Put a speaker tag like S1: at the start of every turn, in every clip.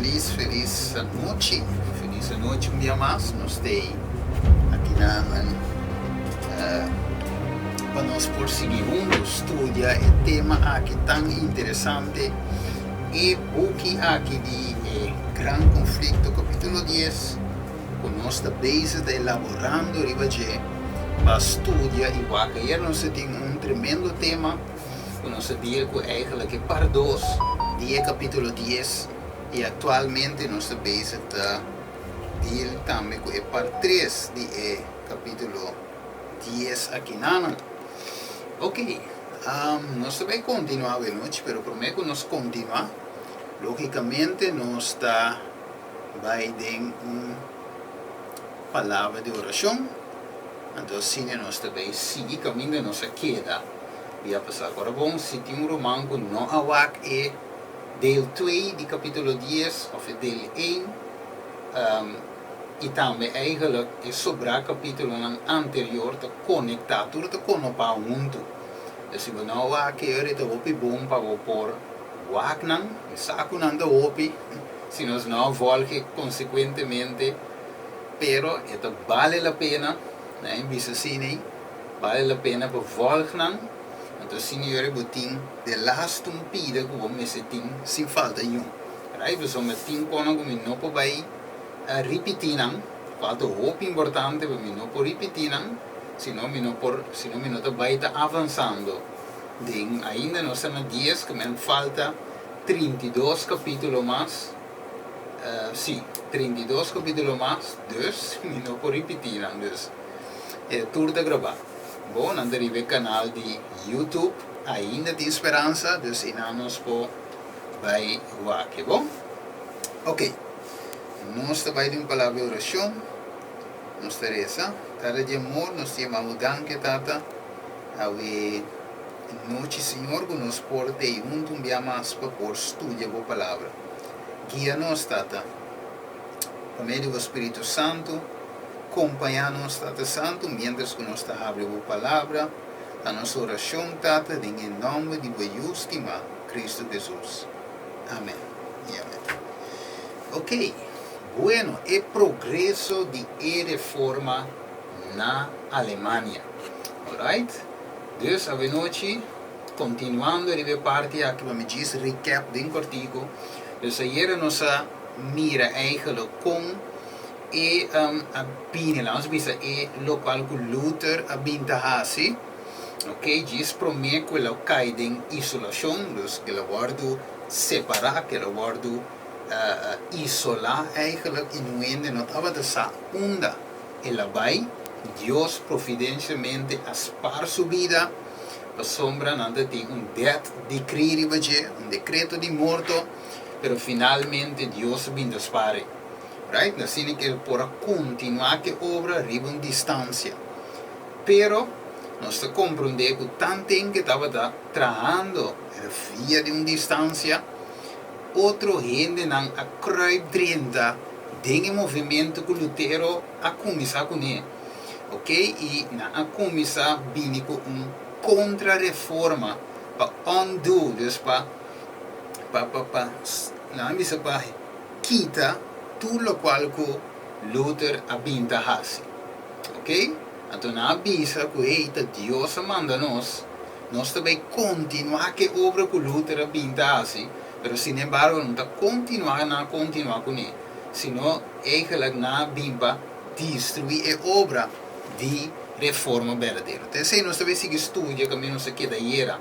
S1: Felis felis anochi, felis anochi un bia mas nos ta aki nan pa nos por sigui hunto studia e tema aki tan interesante, e buki aki di e Gran Conflicto capitulo dies cu nos ta bezig ta elaborando riba dje pa studia y wak. Ayer nos a tin un tremendo tema. Ku nos a deal ku eigenlijk e par dos di e kapítulo dies i aktualmente nos ta bezig ta deal tambe ku e par tres di e kapítulo dies akinanan. Ok, nos ta bai kontinuá awenochi, pero promé ku nos kontinuá, lógikamente nos ta bai den un palabra di orashon, anto asina nos ta bai sigui kaminda nos a keda. Bia pasá. Ora bon, si tin un ruman ku no a wak e deel twee di kapítulo dies òf e deel ein, i tambe eigenlik e sobrá kapítulonan anterior ta konektá, tur ta konopá huntu. Dus si bo no a wak e ora e ta hopi bon pa bo por wak nan. Mi sa ku nan ta hopi si nos no a vòlg e konsekuentemente, pero e ta bale la pena, nan bisa asina ei. Bale la pena pa volg nan, anto asina yori bo tin de laatste un pida ku bo mester tin sin falta niun. Right? Pasobra tin konan ku mi no por bai ripití nan, kual ta hopi importante pa mi no por ripití nan, sino mi no por, sino mi no ta bai ta avansando den, ainda nos ta na dies ku men falta 32 kapitulo mas, sí, 32 kapitulo mas, dus mi no por ripití nan, dus. E tur ta grabá. Bo nan ta riba e kanal di YouTube Ainda Tin Speransa, dus einan nos por bai wak e bo. Ok, nos ta bai den un palabra di orashon. Nos ta resa. Tata di amor, nos ta yama bo danki, Tata, awe nochi, Señor, ku nos por ta ei huntu un bia mas pa por studia bo palabra. Guia nos, Tata, pa medio di bo Spiritu Santu. Kompañá nos, Tata Santu, miéntras ku nos ta habri Bo Palabra. Ta nos orashon, Tata, den e nòmber di Bo Yu stimá, Kristu Hesus. Amèn i amèn. Oke, bueno, e progreso di e Reforma na Alemania. Alright? Dus awenochi, kontinuando riba e parti aki pa mi djis recap den kòrtiku. Dus ayera nos a mira eigenlijk kon E a bini, laat nos bisa e lokual ku Luther a bin ta hasi, ok, djis promé ku el a kai den isolashon, dus el a wòrdu separá, ku el a wòrdu isolá eigenlijk i no hende no tabata sa unda el a bai, Dios providensiamente a spar su bida pasobra nan ta tin un death decree riba dje, un dekreto di morto, pero finalmente Dios a bin ta spar e. Right? Asina ke el por a kontinuá ku e obra riba un distansia. Pero nos ta komprondé ku tanten ke tabata trahando via di un distansia, otro hendenan a kruip drenta den e movementu ku Lutero a kuminsá kuné. Oke, i nan a kuminsá bini ku un kontrareforma pa undo, dus pa pa pa pa nan a bisa pa kita tur lokual ku Luther a bin ta hasi. Ok? Anto nan a bisa ku hey, ta Dios a manda nos, nos ta bai kontinuá ku e obra ku Luther a bin ta hasi, pero sinembargo no ta kontinuá nan a kontinuá kuné, sino eigenlijk nan a bin pa destruí e obra di Reforma berdadero. Ta esei nos ta bai sigui studia kaminda nos a keda ayera.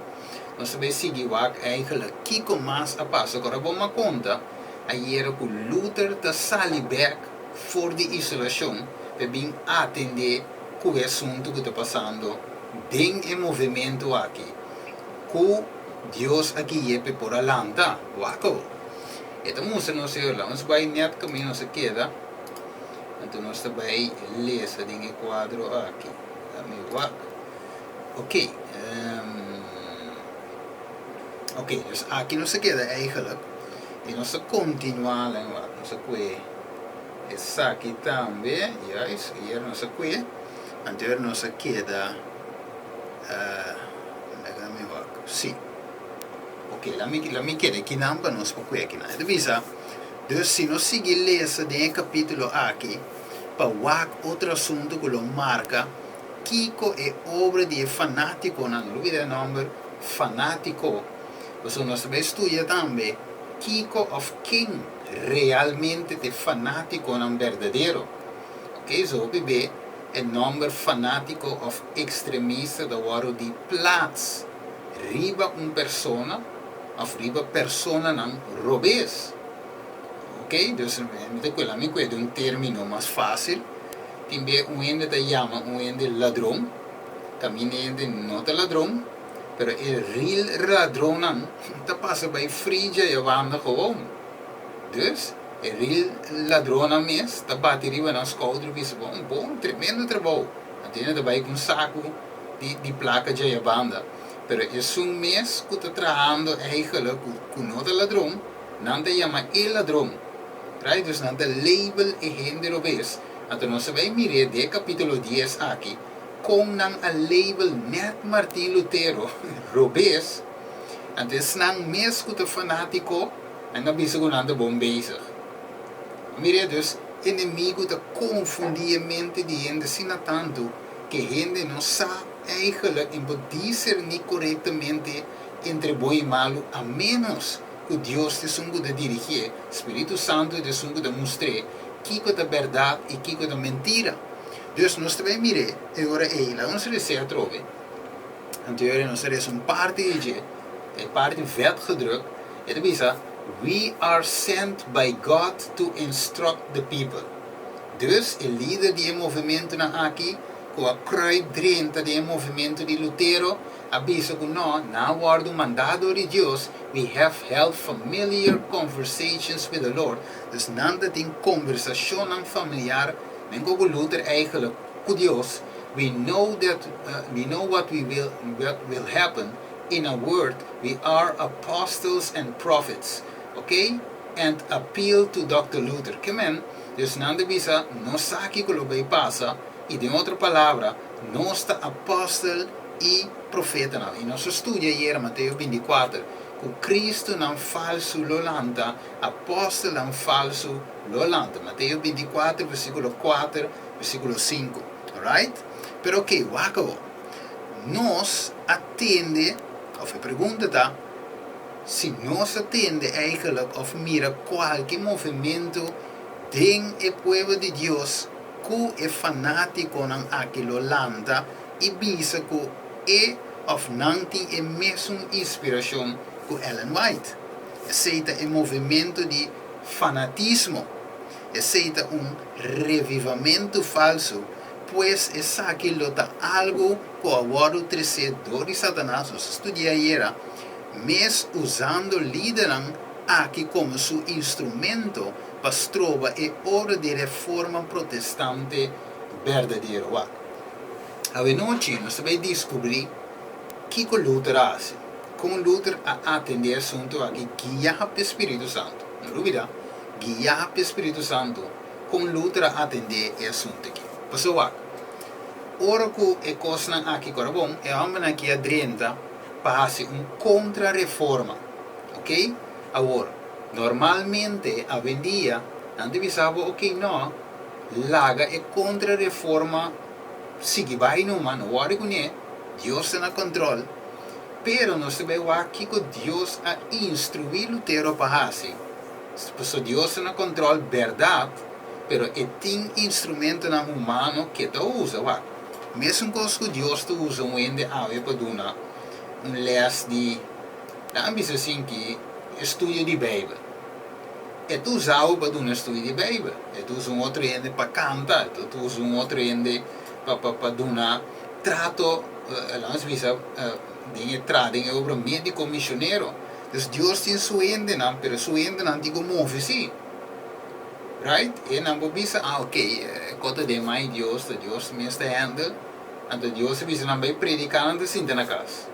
S1: Nos ta bai sigui wak eigenlijk kiko mas a pasa. Ora bo a konta ayera ku Luther ta sali bek for di isolashon pa e bin atendé ku e asuntu ku ta pasando den e movementu aki ku Dios a gui'é pa e por a lanta. Wak awor. E ta mustra nos e ora. Nos bai nèt kaminda nos a keda, anto nos ta bai lesa den e kuadro aki. Dame wak. Oké. Ok, dus aki nos a keda eigenlijk i nos ta kontinuá len wak. Nos a kue esaki tambe, juist, hier nos a kue, anto nos a keda, laga mi wak, si. Ok, la mi, la mi keda akinan pa nos por kue akinan. E ta bisa, Dus si nos sigui lesa den e kapítulo aki pa wak otro asuntu ku lo marka kiko e obra di e fanátikonan, no lubida e nòmber, fanátiko, pasobra nos ta bai studia tambe kiko òf ken realmente ta e fanátikonan berdadero. Oke, so hopi be e nòmber fanátiko òf ekstremista ta wòrdu di plats riba un persona òf riba personanan robes. Oke, dus mi ta kuela mi kue den un término mas fásil. Tin be un hende ta yama un hende ladron, kaminda e hende no ta ladron, pero e real ladronnan ta pasa bai frija e banda gewoon. Dus e real ladronnan mes ta bati riba nan skouder i bisa, Bon, bon, tremendo trabou. Anto hende ta bai ku un saku di di plaka djaya banda. Pero esun mes ku ta trahando eigenlijk ku ku no ta ladron, nan ta yama e ladron. Right? Dus nan ta label e hende robes. Anto nos ta bai mir'é den e kapítulo dies aki kon nan a label nèt Martin Lutero robes. Anto esnan mes ku ta fanátiko, nan a bisa ku nan ta bon bezig. Mir'é dus, enemigu ta konfundí e mente di hende asina tantu ku e hende no sa eigenlijk en por diserní korektamente entre bon i malu a ménos ku Dios ta esun ku ta dirigié, Spiritu Santu ta esun ku ta mustr'é kiko ta bèrdat i kiko ta mentira. Dus nos ta bai mir'é e ora ei. Laga nos res'é atrobe. Anto e ora ei nos ta resa un parti di dje, e parti vèt gedruk, e ta bisa, We are sent by God to instruct the people. Dus e lider di e movimentunan aki ku a kruip drenta den e movimentu di Lutero a bisa ku no, nan a wòrdu mandá dor di Dios, we have held familiar conversations with the Lord, dus nan ta tin kombersashonnan familiar, men ku ku Luther eigenlijk ku Dios, we know that we know what we will what will happen, in a word, we are apostles and prophets, ok, and appeal to Doctor Luther, ke men, dus nan ta bisa nos sa kiko lo bai pasa, i den otro palabra, nos ta apòstel i profetanan. I nos a studia ayera Mateo bintikuater, ku Kristunan falsu lo lanta, apòstelnan falsu lo lanta. Mateo bintikuater, versíkulo kuater, versíkulo sinku. Alright? Pero oke, wak awor. Nos a tende, òf e pregunta ta, si nos a tende eigenlijk òf mira kualke movementu den e pueblo di Dios ku e fanátikonan aki lo lanta i bisa ku e òf nan tin e mesun inspirashon ku Ellen White. Esei ta e movementu di fanatismo. Esei ta un revivamentu falsu, pues esaki lo ta algu ku a wòrdu tresé dor di Satanas, nos a studia ayera, mes usando lidernan aki komo su instrumento pa stroba e obra di reforma protestante berdadero. Wak, awenochi nos ta bai diskubrí kiko Luther a hasi, kon Luther a atendé e asuntu aki guiá p'e Spiritu Santu. No lubidá, guiá p'e Spiritu Santu, kon Luther a atendé e asuntu aki. Pasobra wak, ora ku e kosnan aki kora bon, e hòmbernan aki a drenta pa hasi un kontrareforma. Oké? Awor, normalmente awendia nan ta bisa bo, oké no, laga e kontrareforma sigui bai numa, no wòri kuné, Dios ta na kòntròl. Pero nos ta bai wak kiko Dios a instruí Lutero pa hasi. Pasobra Dios ta na kòntròl, bèrdat, pero e tin instrumentonan humano ke ta usa. Wak, mesun kos ku Dios ta usa un hende awe pa duna un lès di. Nan a bisa sin ki estudio di Beibel. E ta usa bo pa duna estudio di Beibel. E ta usa un otro hende pa kanta. E ta usa un otro hende pa pa pa duna trato, laga nos bisa, den e tra den e obra médiko misionero. Dus Dios tin su hendenan, pero su hendenan tin ku move sí. Right? E nan por bisa, ah ok, e kos ta den man di Dios, ta Dios mes ta handle. Anto Dios a bisa nan bai prediká, nan ta sinta na kas.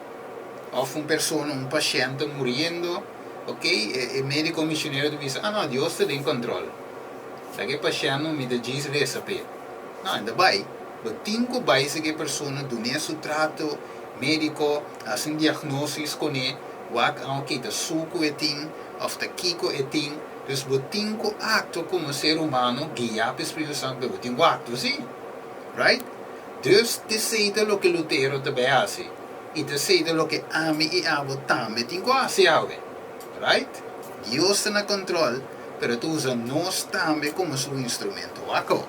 S1: Of un persona, un pashènt ta muriendo, ok, e médiko misionero ta bisa, ah no, Dios ta den kòntròl. Laga e pashènt no, mi ta djis resa p'e. No, e ta bai. Bo tin ku bai seki e persona, dun'é su trato médiko, hasi un diagnósis kuné, wak, ah ok, ta suku e tin, òf ta kiko e tin. Dus bo tin ku aktua komo ser humano guiá pa e Spiritu Santu, pero bo tin ku aktua sí. Right? Dus t'esei ta loke Lutero ta bai hasi, i t'esei ta loke ami i abo tambe tin ku hasi awe. Right? Dios ta na kòntròl, pero e ta usa nos tambe komo su instrumento. Wak awo.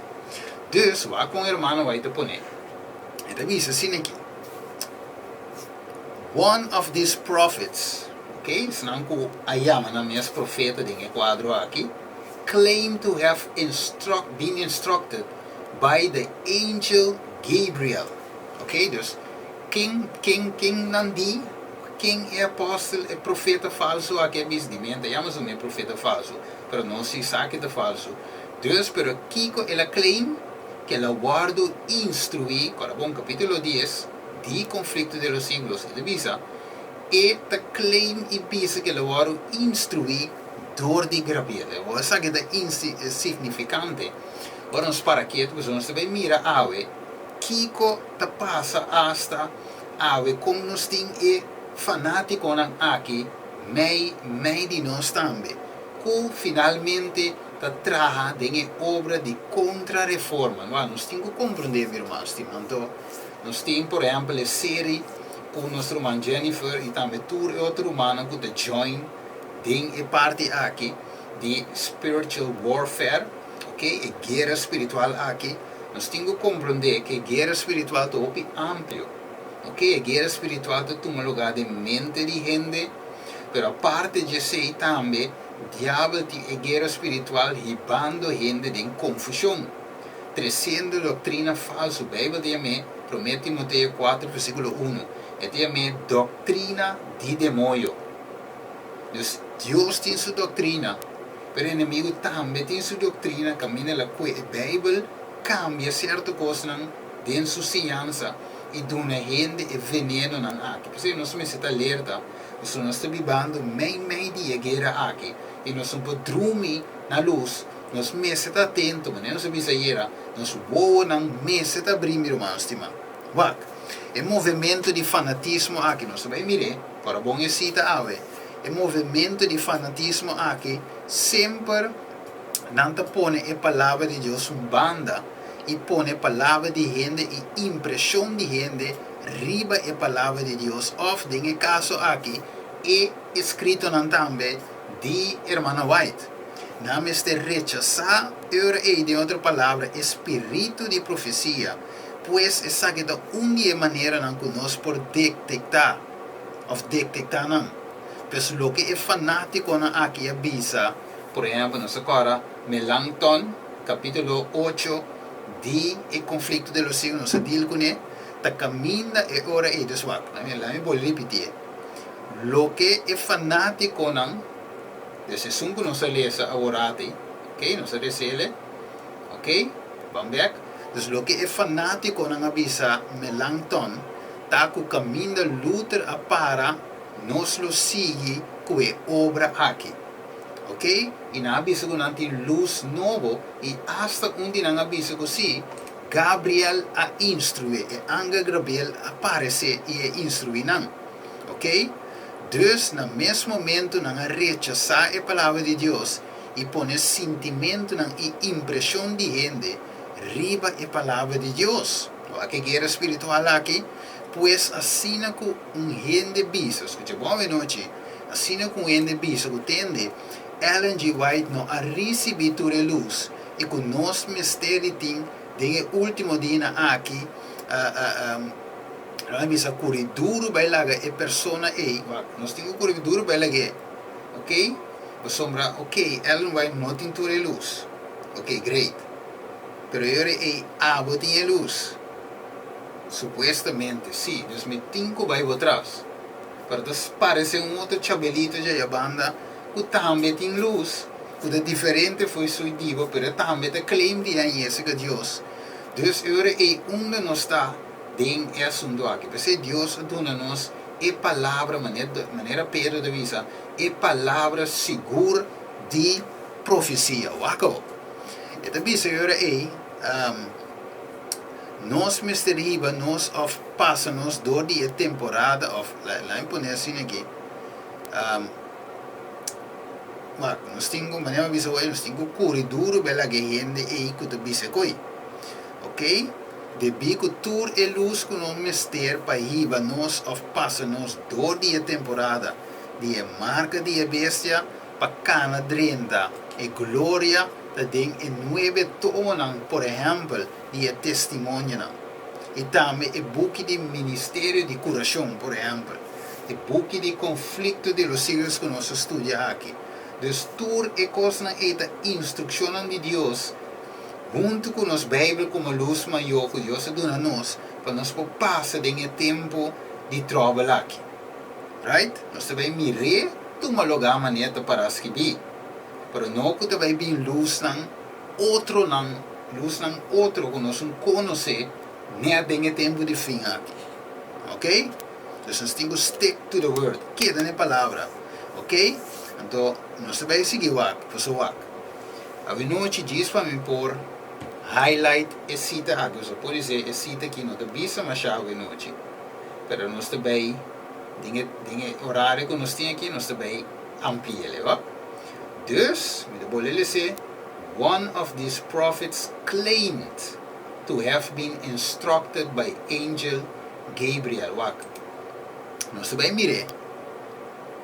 S1: Dus, wak kon hermano White ta pone. E ta bisa asina aki, One of these prophets, ok, esnan ku a yama nan mes profeta den e kuadro aki, claimed to have instruct, been instructed by the angel Gabriel. Ok, dus ken, ken, ken nan di? Ken e apòstel, e profeta falsu aki a bisa? Di mi a ta yama su mes profeta falsu, pero nos si sa ke ta falsu. Dus, pero kiko el a claim? Ke el a wòrdu instruí, kòrda bon, kapítulo dies di Conflicto de los Siglos, e ta bisa, e ta claim i bisa ke el a wòrdu instruí dor di Grabiel. Awor esaki ta insignifikante. Ora nos para ketu, pasobra nos ta bai mira awe kiko ta pasa asta awe kon nos tin e fanátikonan aki mei mei di nos tambe, ku finalmente ta traha den e obra di kontrareforma. Wak, nos tin ku komprondé, mi ruman stima. Anto, nos tin, por ehèmpel, e seri ku nos ruman Jennifer i tambe tur e otro rumannan ku ta join den e parti aki di spiritual warfare, ok, e guera spiritual aki, nos tin ku komprondé ku e guera spiritual ta hopi amplio, ok, e guera spiritual ta tuma lugá den mente di hende, pero aparte di esei tambe diabel tin e guera spiritual hibando hende den konfushon, tresiendo doktrina falsu. Beibel ta yam'é, Promé Timoteo kuater versíkulo unu, e ta yam'é doktrina di demoyo. Dus Dios tin su doktrina, pero e enemigu tambe tin su doktrina kaminda el a kue e Beibel kambia sierto kosnan den su siñansa i duna hende e venenonan aki. P'esei nos mester ta alerta, pasobra nos ta bibando mei mei di e guera aki i nos no por drumi na lus. Nos mester ta atento, manera nos a bisa ayera, nos wowonan mester ta abrí, mi ruman stimá. Wak, e movementu di fanatismo aki, nos ta bai mir'é, ora bon e sita awe, e movementu di fanatismo aki semper nan ta pone e Palabra di Dios un banda i pone palabra di hende i impreshon di hende riba e Palabra di Dios òf, den e kaso aki, e eskritonan tambe di Hermana White. Nan mester rechasá e ora ei, den otro palabra, e spiritu di profesia. Pues esaki ta un di e maneranan ku nos por detektá òf detektá nan. Pues loke e fanátikonan aki a bisa, por ehèmpel nos ta kòrda Melanchthon kapítulo ocho di E Conflicto de los Siglos nos a deal kuné, ta kaminda e ora ei. Dus wak, laat mi bolbe ripitié. Loke e fanátikonan, dus esun ku nos a lesa aworati, oké, nos a les'ele, oké, ban bèk. Dus loke e fanátikonan a bisa Melanchthon ta ku kaminda Luther a para, nos lo sigui ku e obra aki. Ok? I nan a bisa ku nan tin lus nobo i asta un di nan a bisa ku sí, Gabriel a instruí, e angel Grabiel a paresé i e instruí nan. Ok? Dus na mes momentu nan a rechasá e Palabra di Dios i pone sintimentunan i impreshon di hende riba e Palabra di Dios. Wak e guera spiritual aki? Pues asina ku un hende bisa, skucha bon awenochi, asina ku un hende bisa ku tende, Ellen G. White no a risibí tur e lus i ku nos mester di tin den e último dianan aki, nan a bisa kuri duru bai laga e persona ei, wak, nos tin ku kuri duru bai lag'é, ok? Pasobra, ok, Ellen White no tin tur e lus. Ok, great. Pero e ora ei abo tin e lus? Supuestamente, sí. Dus mi tin ku bai bo tras. Pero ta parese un otro chabelito djaya banda ku tambe tin lus, ku ta diferente fo'i su di bo, pero e tambe ta claim di nan Jessica Dios. Dus e ora ei unda nos ta den e asuntu aki? P'esei Dios a duna nos e palabra, manera Pedro ta bisa, e palabra sigur di profesia. Wak awor. E ta bisa e ora ei, Nos mester hiba nos òf pasa nos dor di e temporada òf, laat mi pone asina aki, Wak, nos tin ku, manera mi a bisa wei, nos tin ku kuri duru bel laga e hende ei ku ta bisa e koi. Ok? Debí ku tur e lus ku nos mester pa hiba nos òf pasa nos dor di e temporada di e marka di e bestia pa kana drenta e gloria ta den e nuebe tomonan, por ehèmpel, di e testimonionan. I tambe e buki di ministerio di kurashon, por ehèmpel, e buki di konflikto di los siglos ku nos a studia aki. Dus tur e kosnan ei ta instrukshonnan di Dios huntu ku nos Beibel komo lus mayó ku Dios a duna nos pa nos por pasa den e tempu di tròbel aki. Right? Nos ta bai mir'é tuma lugá manera ta pará skibí, pero no ku ta bai bin lusnan otronan, lusnan otro ku nos un konosé nèt den e tempu di fin aki. Ok? Dus nos tin ku stick to the word, keda na e palabra. Ok? Anto nos ta bai sigui wak, pasobra wak. Awinochi djis pa mi por highlight e sita aki, boso por dise e sita aki no ta bisa masha awinochi, pero nos ta bay den e den e horario ku nos tin aki nos ta bay ampli'el, wak. Dus, mi ta bolbe lese, One of these prophets claimed to have been instructed by angel Gabriel, wak. Nos ta bay mir'é.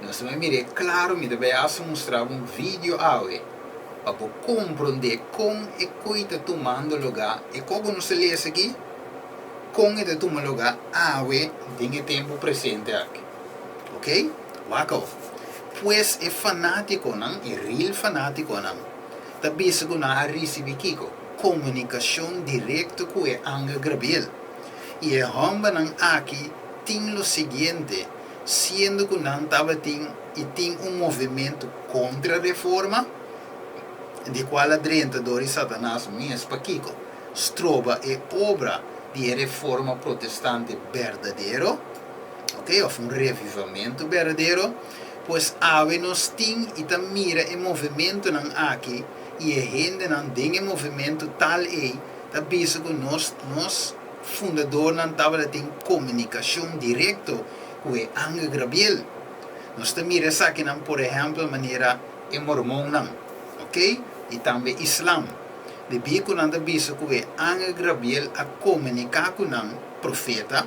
S1: Nos ta bai mir'é klaro, mi ta bai hasta mustra bo un video awe pa bo komprondé kon e koi ta tumando lugá, e kos ku nos ta lesa aki, kon e ta tuma lugá awe den e tempu presente aki. Ok? Wak awo. Pues e fanátikonan, e real fanátikonan, ta bisa ku nan a risibí kiko? Komunikashon direkto ku e angel Grabiel. I e hòmbernan aki tin lo siguiente, siendo ku nan tabatin i tin un movementu kontra reforma, di kual a drenta dor di Satanas mes pa kiko? Stroba e obra di e reforma protestante berdadero, ok, òf un revivamentu berdadero. Pues awe nos tin i ta mira e movementunan aki i e hendenan den e movementu tal ei ta bisa ku nos nos fundadornan tabata tin komunikashon direkto ku e angel Grabiel. Nos ta mira esakinan por ehèmpel manera e mormonnan, ok, i tambe islam. Debí ku nan ta bisa ku e angel Grabiel a komuniká ku nan profeta,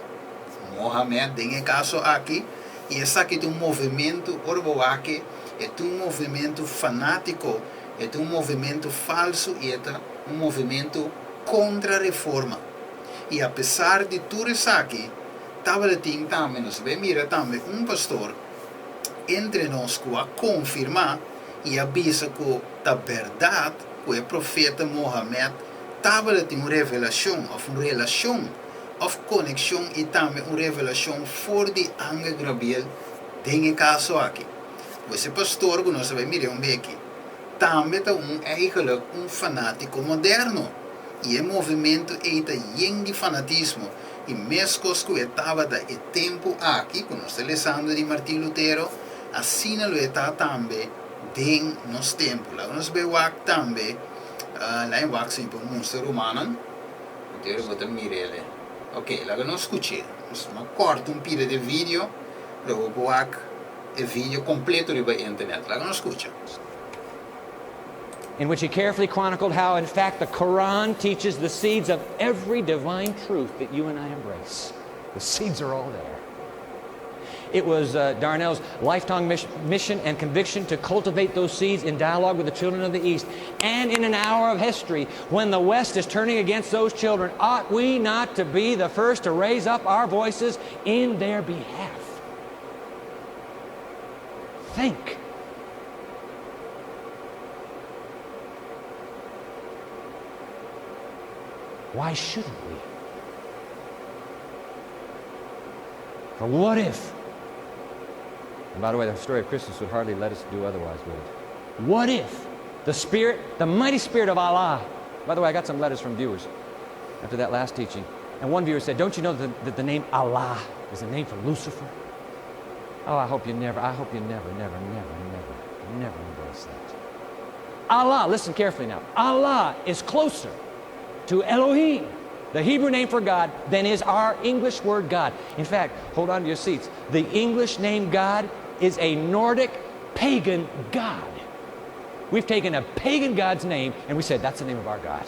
S1: Mohamed den e kaso aki, i esaki ta un movementu, ora bo wak e, e ta un movementu fanátiko, e ta un movementu falsu i e ta un movementu kontra reforma. I apesar di tur esaki, tabata tin tambe, nos a mira tambe un pastor entre nos ku a konfirmá i a bisa ku ta bèrdat ku e profeta Mohamed tabata tin un revelashon òf un relashon òf konekshon i tambe un revelashon for di angel Grabiel den e kaso aki. Pues e pastor ku nos a bai mira un beki tambe ta un eigenlijk un fanátiko moderno. I e movementu ei ta yen di fanatismo, i meskos ku e tabata e tempu aki ku nos ta lesando di Martin Lutero, asina lo e ta tambe den nos tempu. Laga nos bai wak tambe, laga mi wak si mi por mustra rumannan, Lutero bo ta mir'el. Ok, laga nos skuch'é. Nos a kòrta un pida di e video, pero bo por wak e video kompleto riba internet. Laga nos skucha.
S2: In which he carefully chronicled how, in fact, the Quran teaches the seeds of every divine truth that you and I embrace. The seeds are all there. It was uh, Darnell's lifelong mission and conviction to cultivate those seeds in dialogue with the children of the East. And in an hour of history, when the West is turning against those children, ought we not to be the first to raise up our voices in their behalf? Think. Why shouldn't we? For what if? And by the way, the story of Christmas would hardly let us do otherwise, would it? What if the Spirit, the mighty Spirit of Allah, by the way, I got some letters from viewers after that last teaching. And one viewer said, Don't you know that, that the name Allah is a name for Lucifer? Oh, I hope you never, I hope you never, never, never, never, never embrace that. Allah, listen carefully now. Allah is closer to Elohim, the Hebrew name for God, than is our English word God. In fact, hold on to your seats. The English name God is a Nordic pagan God. We've taken a pagan God's name and we said, that's the name of our God.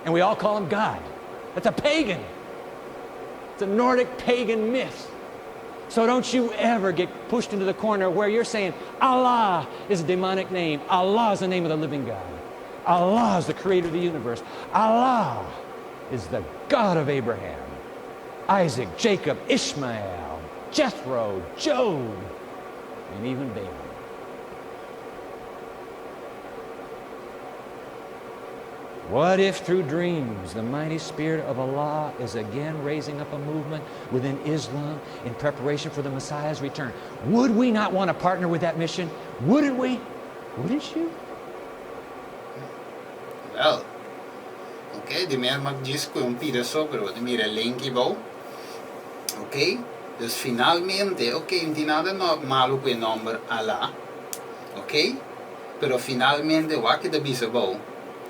S2: And we all call him God. That's a pagan. It's a Nordic pagan myth. So don't you ever get pushed into the corner where you're saying, Allah is a demonic name. Allah is the name of the living God. Allah is the creator of the universe. Allah is the God of Abraham, Isaac, Jacob, Ishmael, Jethro, Job, and even Balaam. What if through dreams the mighty spirit of Allah is again raising up a movement within Islam in preparation for the Messiah's return? Would we not want to partner with that mission? Wouldn't we? Wouldn't you?
S1: Well, ok, di mes mak djis ku un pida so, pero bo ta mira e link bou. Ok, dus finalmente, ok, no tin nada no malu ku e nòmber Allah, ok, pero finalmente wak e ta bisa bou,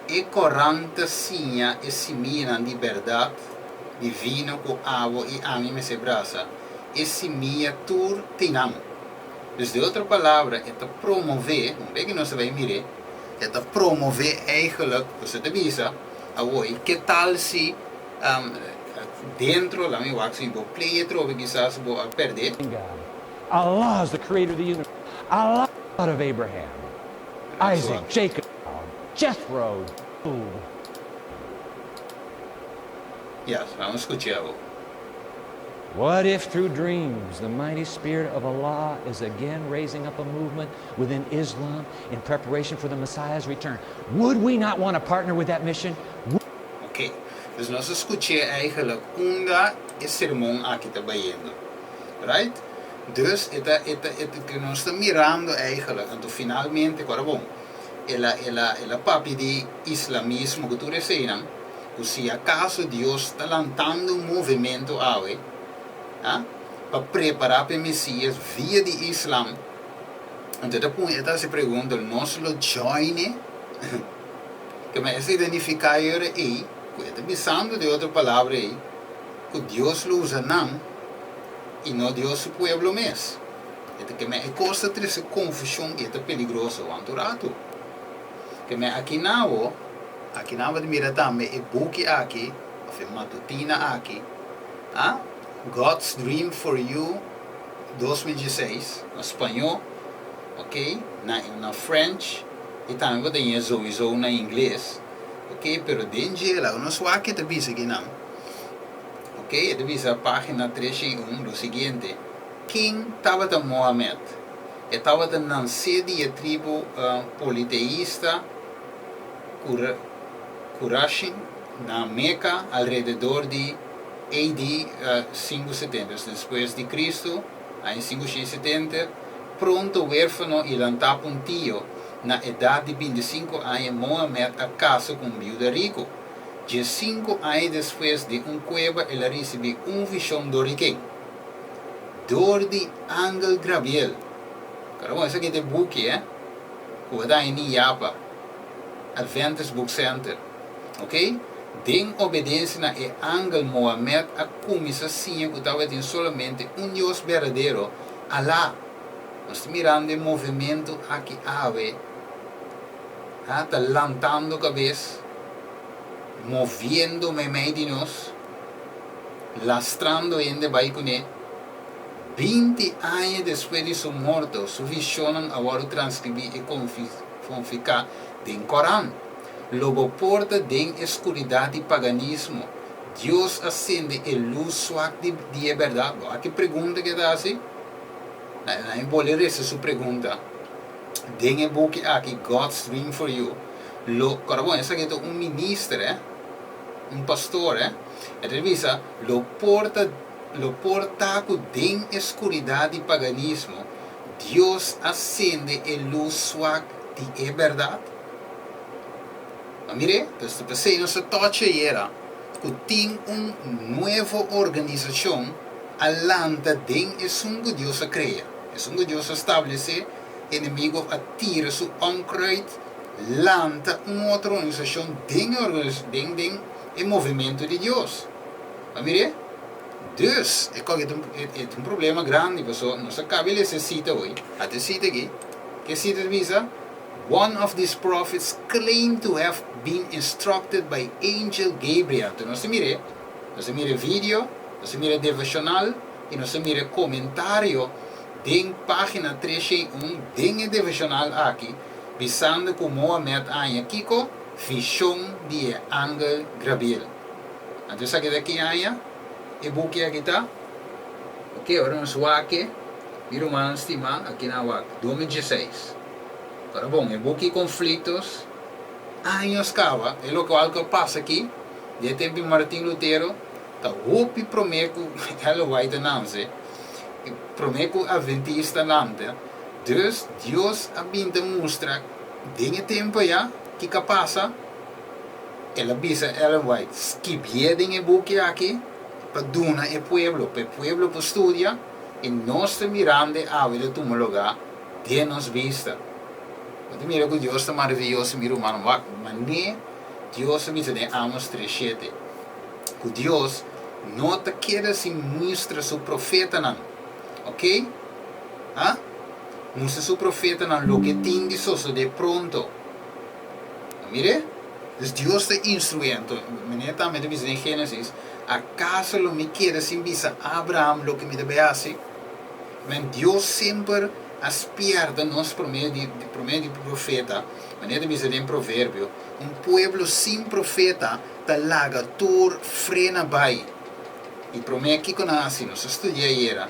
S1: e Koran ta siña e simianan di bèrdat divino ku abo i ami mester brasa, e simia tur tin nan. Dus di otro palabra e ta promové, un bek nos ta bai mir'é, e ta promové eigenlijk, boso ta bisa, awor i ke tal si dentro, laat mi wak si bo play e trobe kisas bo a perdé.
S2: God. Allah is the creator of the universe. Allah God of Abraham, Isaac, Jacob, Jethro, Job.
S1: Yes, vamos skucha awor.
S2: What if through dreams the mighty spirit of Allah is again raising up a movement within Islam in preparation for the Messiah's return? Would we not want to partner with that mission?
S1: Ok, dus nos a skuch'é eigenlijk unda e sermon aki ta bayendo. Right? Dus e ta, e ta, e ta, ku nos ta mirando eigenlijk, anto finalmente, ku ora bon, el a, el a, el a papia di islamismo ku tur eseinan, ku si akaso Dios ta lantando un movimento awe, ah, pa prepará pa e Mesias via di islam, anto e ta pone, e ta hasi pregunta, nos lo join e? Ke men esei ta nifiká e ora ei, ku e ta bisando den otro palabra ei, ku Dios lo usa nan i no Dios su pueblo mes. E ta ke men e kos ta trese konfushon i e ta peligroso wantu ratu. Ke men aki nawo, aki nan bo ta mira tambe e buki aki, òf e matutina aki, a God's Dream for You 2016, na spañó, ok, na na French, i tambe bo ta ñe souiso na ingles, ok, pero den dje laga nos wak ke ta bisa kinan. Ok, e ta bisa página 301 lo siguiente, Ken tabata Mohamed? E tabata nansé di e tribu politeista Qurashin na Meka alrededor di AD 570, dus despues di Cristo, aña 570. Pronto huérfano i lantá pa un tio, na edat di 25 aña Mohamed a kasa ku un biuda riku. 15 aña despues den un kueba el a risibí un vishon dor di ken? Dor di angel Grabiel. Kara bon, esaki ta e buki, eh, ku bo ta haña ni yapa, Adventist Book Center. Ok? Den obedensia na e angel Mohamed a kuminsá siña ku tabatin solamente un Dios berdadero, Alá. Nos ta mirando e movementu aki awe, ha, ta lantando kabes, moviendo meimei di nos, lastrando hende bai kuné. 20 aña despues di su morto, su vishonnan a wòrdu transkribí i konfiká den Koran. Lo bo por ta den e skuridat di paganismo, Dios a sende e lus swak di di e bèrdat? Bo a ki pregunta ku e ta hasi? Na na e bolbe resa su pregunta den e buki aki God's Dream for You. Lo, kòrda bon, esaki ta un minister, eh, un pastor, eh. E ta bisa, Lo por ta, lo por ta ku den e skuridat di paganismo, Dios a sende e lus swak di e bèrdat? Ma mir'é, pues ta p'esei nos ta tòchi ayera ku tin un nuevo organisashon a lanta den esun ku Dios a krea, esun ku Dios a stablesé, enemigo a tira su onkruid, lanta un otro organisashon den e organis den den e movementu di Dios. Ma mir'é, dus e kòke ta un e ta un problema grandi paso nos a kaba e lesa e sita hoy, ata e sita aki, ke sita ta bisa? One of these prophets claimed to have been instructed by Angel Gabriel. Anto nos ta mira, nos ta mira video, nos ta mira devocional y nos ta mira comentario den pagina 301 den e devocional aki, bisando cu Mohamed a haña kico? Vision di e angel Grabiel. Anto esaki ta ki aña e buki aki ta? Ok, ora nos wak e, mi rumannan stimá, aki nan wak, 2016. Ora bon, e buki Conflictos, años caba, e locual cu a pasa aki, di e tempo di Martin Lutero, ta hopi prome cu Ellen White a nance, i prome cu Adventista lanta. Dus Dios a bin ta mustra den e tempo aya kico a pasa. El a bisa Ellen White, Skibié den e buki aki pa duna e pueblo, pa e pueblo por studia, i nos ta mirando e awe ta tuma lugá den nos bista. Bo ta mira ku Dios ta maraviyoso, mi rumannan. Wak manera Dios a bisa den Amos 3:7 ku Dios no ta keda sin mustra su profetanan, oke? Ha? Mustra su profetanan loke tin di sosodé pronto. A mir'é? Dus Dios ta instruí. Anto, manera tambe ta bisa den Génesis, Akaso lo mi keda sin bisa Abraham loke mi ta bai hasi? Men, Dios semper a spierta nos promé di promé di profeta, manera ta bisa den Proverbio, un pueblo sin profeta ta laga tur frena bai. I promé kiko nan a hasi? Nos a studia ayera.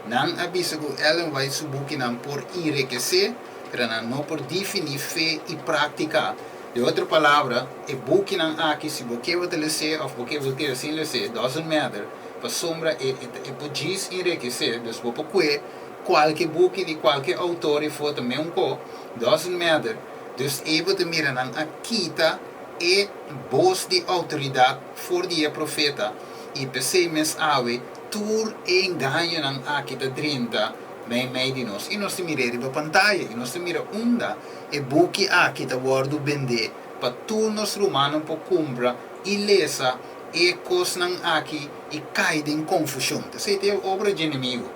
S1: Nan a bisa ku Ellen White su bukinan por enrekesé, pero nan no por definí fe i práktika. De otro palabra, e bukinan aki, si bo ke bo ta les'é òf bo ke bo keda sin les'é, doesn't matter, pasobra e e por djis enrekesé, dus bo por kue kualke buki di kualke outor i foto meun ko, doesn't matter, dus ei bo ta mira nan a kita e bos di outoridat for di e profeta, i p'esei mes awe tur e engañonan aki ta drenta meimei di nos, i nos ta mir'é riba pantaya, i nos ta mira unda e buki aki ta wòrdu bendé pa tur nos rumannan por kumpra i lesa e kosnan aki i kai den konfushon. Ta esei ta e obra dje enemigu.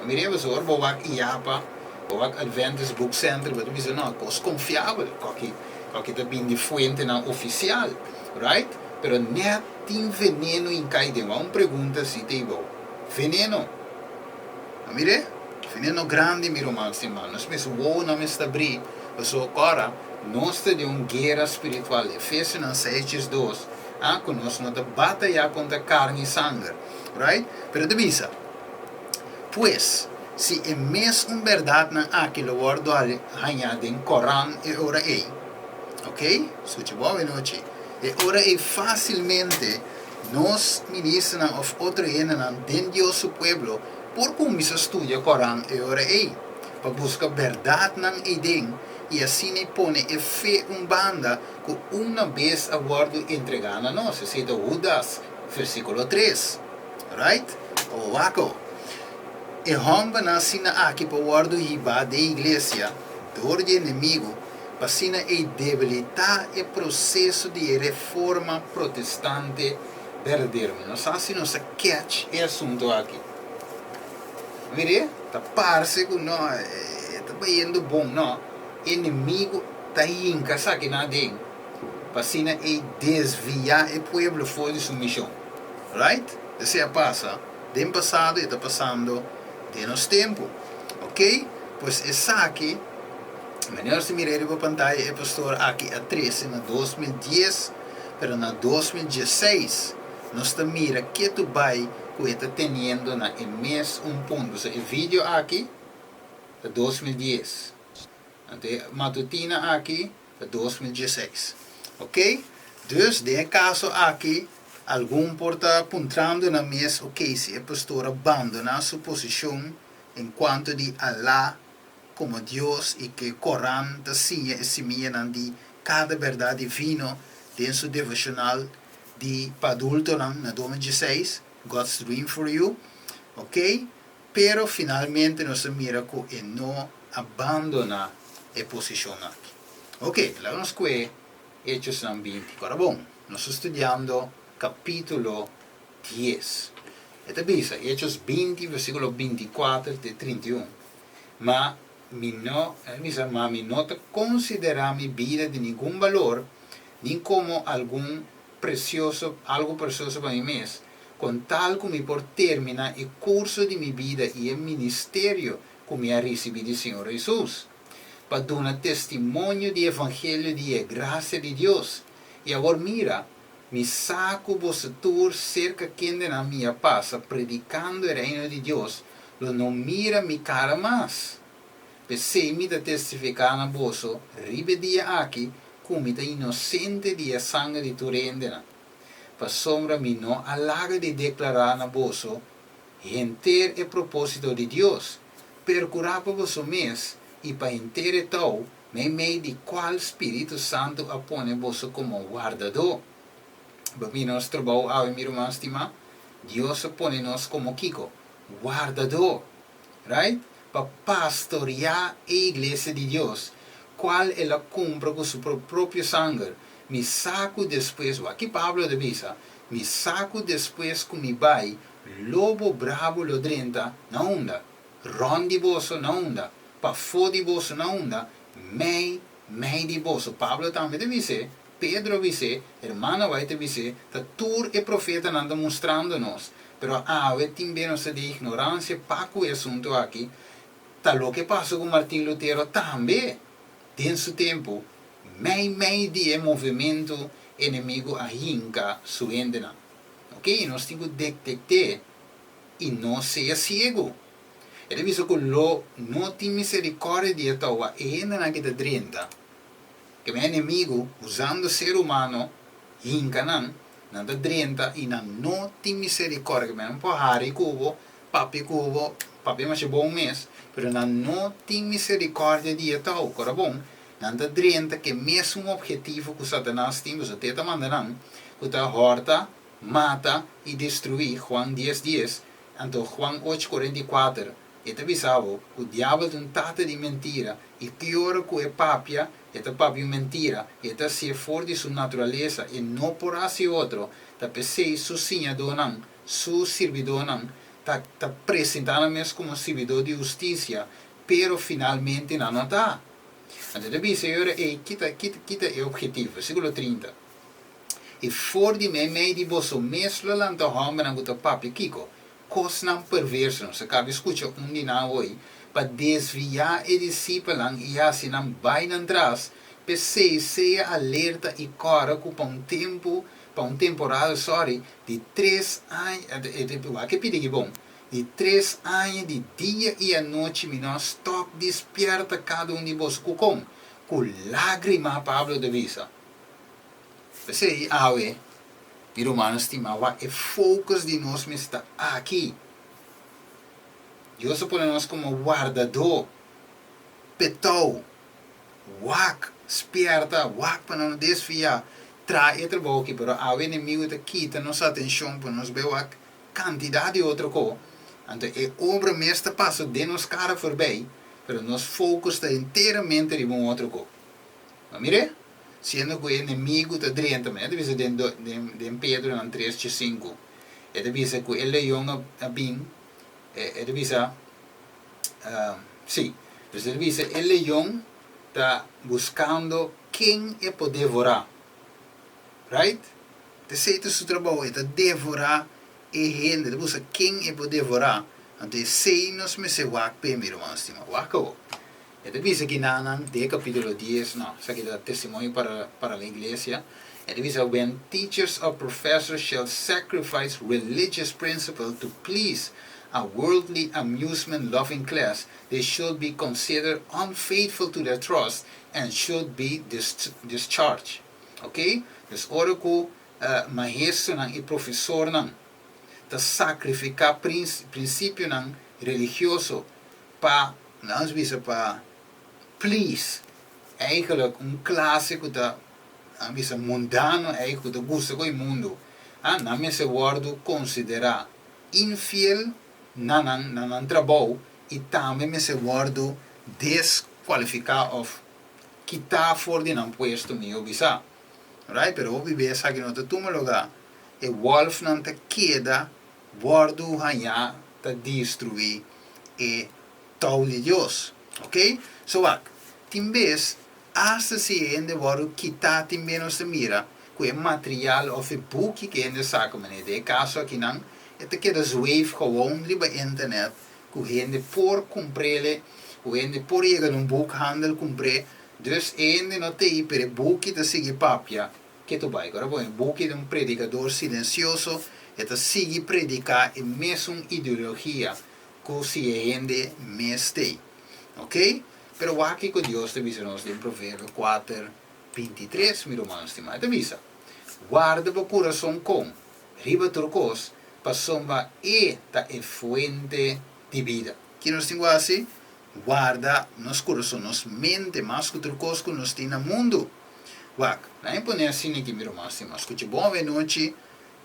S1: A mir'é pasobra ora bo wak IAPA, bo wak Adventist Book Center, bo ta bisa no, kos konfiabel, koki koki ta bin di fuentenan ofisial, right? Pero nèt tin veneno inkai den. Wak un pregunta si ta ibou. Veneno. A mir'é? Veneno grandi mi ruman stima. Nos mes wowonan mester abrí, pasobra ora nos ta den un guera spiritual, Efesionan 6:12, a ku nos no ta batayá kontra karni i sanger, right? Pero ta bisa, Pues, si e mes un bèrdatnan aki lo wòrdu hañá den Koran e ora ei, ok, skucha bon awenochi, e ora ei fásilmente nos ministernan òf otro hendenan den Dios su pueblo por kuminsá studia Koran e ora ei, pa buska bèrdatnan eiden i asina pone e fe un banda ku una bes a wòrdu entregá na nos. Esei ta Hudas, versíkulo 3. Right? O wak o. E hòmbernan asina aki por wòrdu hibá den iglesia dor di enemigu pa asina ei debilitá e proseso di e reforma protestante berdadero. Mi no sa si nos a catch e asuntu aki. Mir'é, ta parse ku no, e ta bayendo bon. No, enemigu ta hinka esakinan aden pa asina ei desviá e pueblo for di su mishon. Right? Esei a pasa den pasado i e ta pasando den nos tempu. Ok? Pues esaki, manera nos ta mira riba pantaya, e pastor aki a trese na 2010, pero na 2016 nos ta mira ketu bai ku e ta teniendo na e mes un punto. So e video aki ta 2010. Anto e matutina aki ta 2016. Ok? Dus den e kaso aki algun por ta puntrando nan mes, ok, si e pastor a bandoná su posishon en kuanto di Alá komo Dios i ku e Koran ta siña e simianan di kada bèrdat divino den su devoshonal di pa adultonan na 2016, God's Dream for You, ok, pero finalmente nos a mira ku e no a bandoná e posishon aki. Ok, laga nos kue Hechosnan 20. Kora bon, nos ta studiando kapítulo 10. E ta bisa, Hechos 20, versíkulo 24 te 31, Ma. mi no, e ta bisa, ma mi no ta konsiderá mi bida di ningun balor, ni komo algun presioso, algu presioso pa mi mes, kon tal ku mi por terminá e kurso di mi bida i e ministerio ku mi a risibí di Señor Hesus, pa duna testimonio di evangelio di e grasia di Dios. I awor mira, mi sa ku boso tur serka kendenan mi a pasa predikando e Reino di Dios lo no mira mi kara mas. P'esei mi ta testifiká na boso riba e dia aki ku mi ta inosente di e sanger di tur hendenan, pasobra mi no a laga di deklará na boso henter e propósito di Dios. Perkurá pa boso mes i pa henter e tou meimei di kual Spiritu Santu a pone boso komo wardadó. Bo mira nos trabou awe, mi ruman stimá? Dios a pone nos komo kiko? Wardadó. Right? Pa pastoriá e iglesia di Dios, kual el a kumpra ku su propio sanger. Mi sa ku despues, wak ki Pablo ta bisa, mi sa ku despues ku mi bai, lobo brabu lo drenta na unda? Rònt di boso na unda? Pafó di boso na unda? Mei mei di boso. Pablo tambe ta bis'é, Pedro a bis'é, Hermana White ta bis'é, ta tur e profetanan ta mustrando nos. Pero awe tin be nos ta den ignoransia pa ku e asuntu aki. Ta loke pasa ku Martin Lutero tambe den su tempu, mei mei di e movementu enemigu a hinka su hendenan. Oke, nos tin ku detekt'é i no sea siegu. E ta bisa ku lo no tin miserikòrdia di e towa e hendenan ki ta drenta. Ke men enemigu, usando ser humano, hinka nan, nan ta drenta i nan no tin miserikòrdia. Ke men nan por hari ku bo, papia ku bo, papia masha bon mes, pero nan no tin miserikòrdia di e tou. Kora bon, nan ta drenta ke mesun ophetivo ku Satanas tin, pasobra te ta manda nan, ku ta hòrta, mata i destruí, Juan dies dies, Anto Juan ocho 44, e ta bisa bo ku diabel ta un tata di mentira i ki ora ku e papia, e ta papia un mentira, e ta hasié for di su naturalesa, e no por hasi otro, ta p'esei su siñadónan, su sirbidónan, ta ta presentá nan mes komo sirbidó di hustisia, pero finalmente nan no ta. Anto e ta bisa e ora ei, kita kita kita e objetivo, versíkulo 30. I for di meimei di boso mes lo lanta hòmbernan ku ta papia kiko? Kosnan perverso. Nos a kaba di skucha un di nan awor, pa desviá e disipelnan i hasi nan bai nan tras. P'esei, sea alerta i kòrda ku pa un tempu, pa un temporada, sòri, di tres aña, wak e pidi aki bon, di tres aña di dia i anochi mi no a stòp di spièrta kada un di boso. Ku kon? Ku lágrima, Pablo ta bisa. P'esei awe, mi rumannan stimá, wak e focus di nos mester ta aki. Dios a pone nos komo wardadó, petou, wak, spierta, wak pa nos no desviá, traha e trabou aki. Pero awe enemigu ta kita nos atenshon pa nos bai wak kantidat di otro ko. Anto e obra mes ta pasa den nos kara forbei, pero nos focus ta enteramente riba un otro ko. No mir'é? Siendo ku e enemigu ta drenta, manera ta bisa den den Pedronan tres djesinku, e ta bisa ku e leon a bin, e ta bisa, si, dus e ta bisa e leon ta buskando ken e por devorá, right? Esei ta su trabou, e ta devorá e hende, e ta buska ken e por devorá. Anto esei nos mester wak p'e, mi ruman stima. Wak awor. E ta bisa kinanan den e kapítulo dies, no, esaki ta Testimonio para para la Iglesia, e ta bisa, When teachers or professors shall sacrifice religious principle to please a worldly amusement-loving class, they should be considered unfaithful to their trust and should be discharged. Ok? Dus ora ku maestronan i profesornan ta sakrifiká prinsipionan religioso pa, nos bisa pa please, eigenlijk un klase ku ta, nan bisa mundano eigenlijk, ku ta gusta ku e mundu, ah, nan mester wòrdu konsiderá infiel na nan, na nan trabou i tambe mester wòrdu deskualifiká òf kitá for di nan puesto, mihó bisá. Right? Pero hopi bes esaki no ta tuma lugá. E wòlfnan ta keda Wòrdu hañá ta destruí e tou di Dios. Ok? So wak, tin bes, asta si e hende wòrdu kitá tin bes nos ta mira ku e material òf e buki ku e hende saka, manera den e kaso akinan, e ta keda zweef gewoon riba internet ku hende por kumpr'ele, ku hende por yega na un boekhandel kumpr'é, dus e hende no ta ei pero e buki ta sigui papia ketu bai. Ora bo e buki di un predikador silensioso, e ta sigui prediká e mesun ideologia ku si e hende mes t'ei. Ok? Pero wak kiko Dios ta bisa nos den Proverbio kuater, 23, mi ruman stimá. E ta bisa, Warda bo kurason kon riba tur kos, pasobra e ta e fuente di bida. Ki nos tin ku hasi? Warda nos kurason, nos mente, mas ku tur kos ku nos tin na mundu. Wak, nan e pone asina aki, mi ruman stimá. Skucha bon awenochi,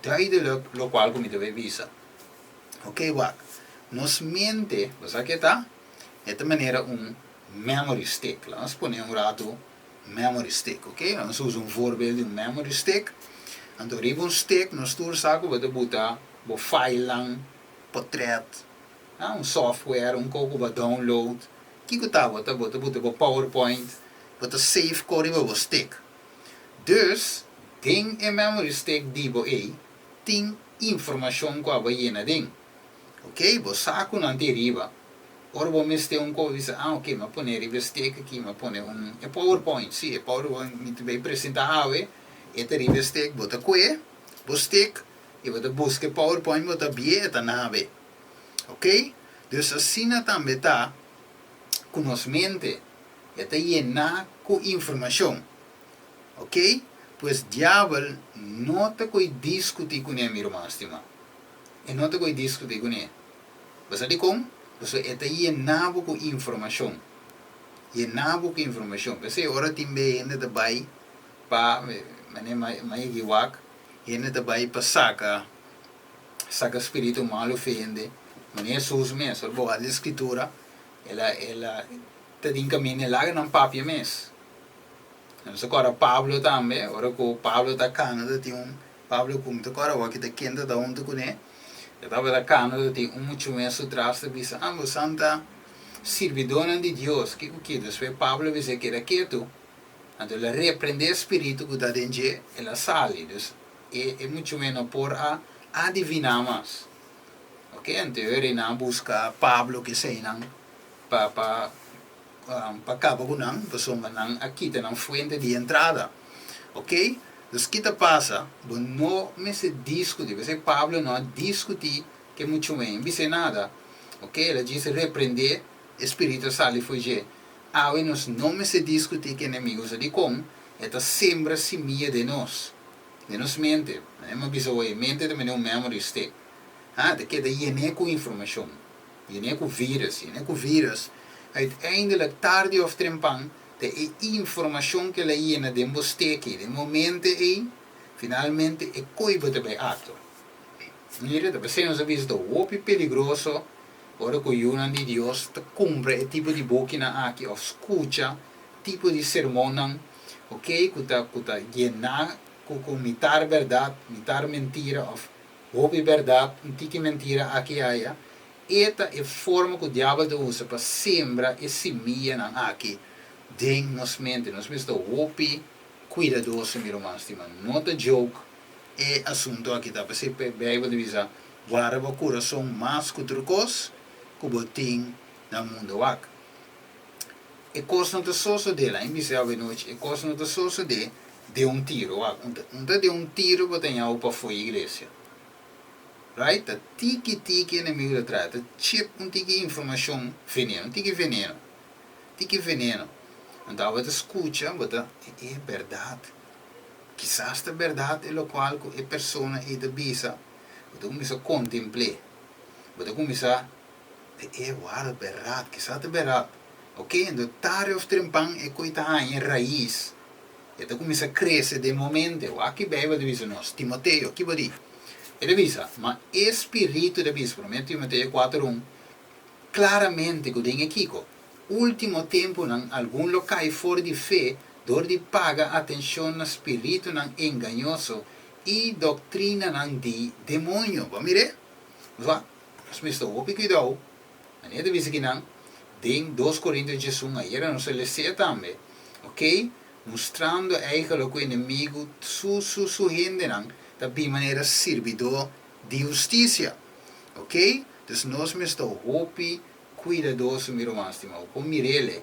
S1: duidelik lokual ku mi ta bai bisa. Ok, wak, nos mente, bo sa ke ta? E ta manera un memory stick. Laga nos pone un ratu memory stick, ok? Laga nos usa un voorbeeld di un memory stick. Anto riba un stick nos tur sa ku bo ta buta bo filenan, potret, un software, un kos ku bo a download. Kiko ta bo ta? Bo ta buta bo powerpoint, bo ta save ko riba bo stick. Dus, den e memory stick di bo ei tin informashon ku abo yena den. Ok, bo sa ku nan ta e riba. Ora bo mester un kos bisa, ah ok, mi a pone riba e stek aki, mi a pone un, e powerpoint, si, e powerpoint mi ta bay presenta awe, e ta riba e stek, bo ta kue bo stek i bo ta buska e powerpoint, bo ta bie, e ta nabe. Ok, dus asina tambe ta ku nos mente, e ta yená ku informashon. Ok, pues diabel no ta koe diskutí kuné, mi ruman stimá. E no ta koe diskutí kuné. Bo sa dikon? Pasobra e ta yená bo ku informashon. Yená bo ku informashon. P'esei ora tin be hende ta bai pa, manera mi a yegi wak, hende ta bai pa saka, saka spiritu malu for hende. Manera Hesus mes, ora bo wak den Skritura, el a, el a ta den kaminda, e laga nan papia mes. Nos ta kòrda Pablo tambe, ora ku Pablo ta kana ta tin un, Pablo ku mi ta kòrda awor ki ta ken ta ta huntu kuné, e tabata kana ta tin un muchu mes su tras ta bisa, Ah, bosan ta sirbidónan di Dios, kiko ki? Despues Pablo a bisa e keda ketu, anto el a reprendé e spiritu ku ta den dje, el a sali. Dus e e muchu mes no por a adiviná mas. Oke, anto e reinan a buska Pablo ku eseinan pa pa. pa kaba ku nan pasobra nan a kita nan fuente di entrada. Ok, dus ki ta pasa? Bo no mester diskutí, p'esei Pablo no a diskutí ke muchu men, e bis'é nada. Ok, el a djis reprendé e spiritu a sali for dje. Awe nos no mester diskutí ku enemigo, sa dikon? E ta sembra simia den nos, den nos mente. Manera mi a bisa awor, e mente ta manera un memory stick. Ha, ta keda yené ku informashon. Yen'é ku vírus, yen'é ku vírus. Uiteindelijk, tardi òf trempan, ta e informashon ku el a yena den bo steki, den bo mente ei, finalmente e koi bo ta bai akto. Mira, ta p'esei nos a bisa ta hopi peligroso ora ku yunan di Dios ta kumpra e tipo di bukinan aki òf skucha tipo di sermonnan, oke, ku ta ku ta yená ku ku mitar bèrdat, mitar mentira òf Hopi bèrdat, un tiki mentira aki aya, e ta e forma ku diabel ta usa pa sembra e simianan aki den nos mente. Nos mester ta hopi kuidadoso, mi ruman stima. No ta joke e asuntu aki ta. P'esei Beibel ta bisa, Warda bo kurason mas ku tur kos ku bo tin na mundu. Wak, e kos no ta sosodé, laña bisa awenochi, e kos no ta sosodé den un tiro. Wak, un ta den un tiro bo ta ñau pafó iglesia. Right? Ta tiki tiki enemigo ta traha, ta chip un tiki informashon veneno, un tiki veneno, tiki veneno. Anto abo ta skucha, bo ta, e bèrdat, kisas ta bèrdat e lokual ku e persona ei ta bisa, bo ta kuminsá kontempl'é, bo ta kuminsá, e wak, bèrdat, kisas ta bèrdat. Oke, anto tarde òf trempan e koi ta haña rais. E ta kuminsá krese den bo mente. Wak ki Beibel ta bisa nos. Timoteo, ki bo di? E ta bisa, Ma e spiritu ta bisa, Promé Timoteo kuater un, klaramente ku den e kiko? Último tempunan algun lo kai for di fe dor di paga atenshon na spiritunan engañoso i doktrinanan di demoño. Bo a mir'é? Nos wak, nos mester hopi kuidou. Manera ta bisa kinan. Den 2 Korinto 11, ayera nos a les'é tambe, ok? Mustrando eigenlijk ku enemigu su su su hendenan ta bin manera sirbidó di hustisia. Ok? Dus nos mester hopi kuidadoso, mi ruman stimá. Bo por mir'el.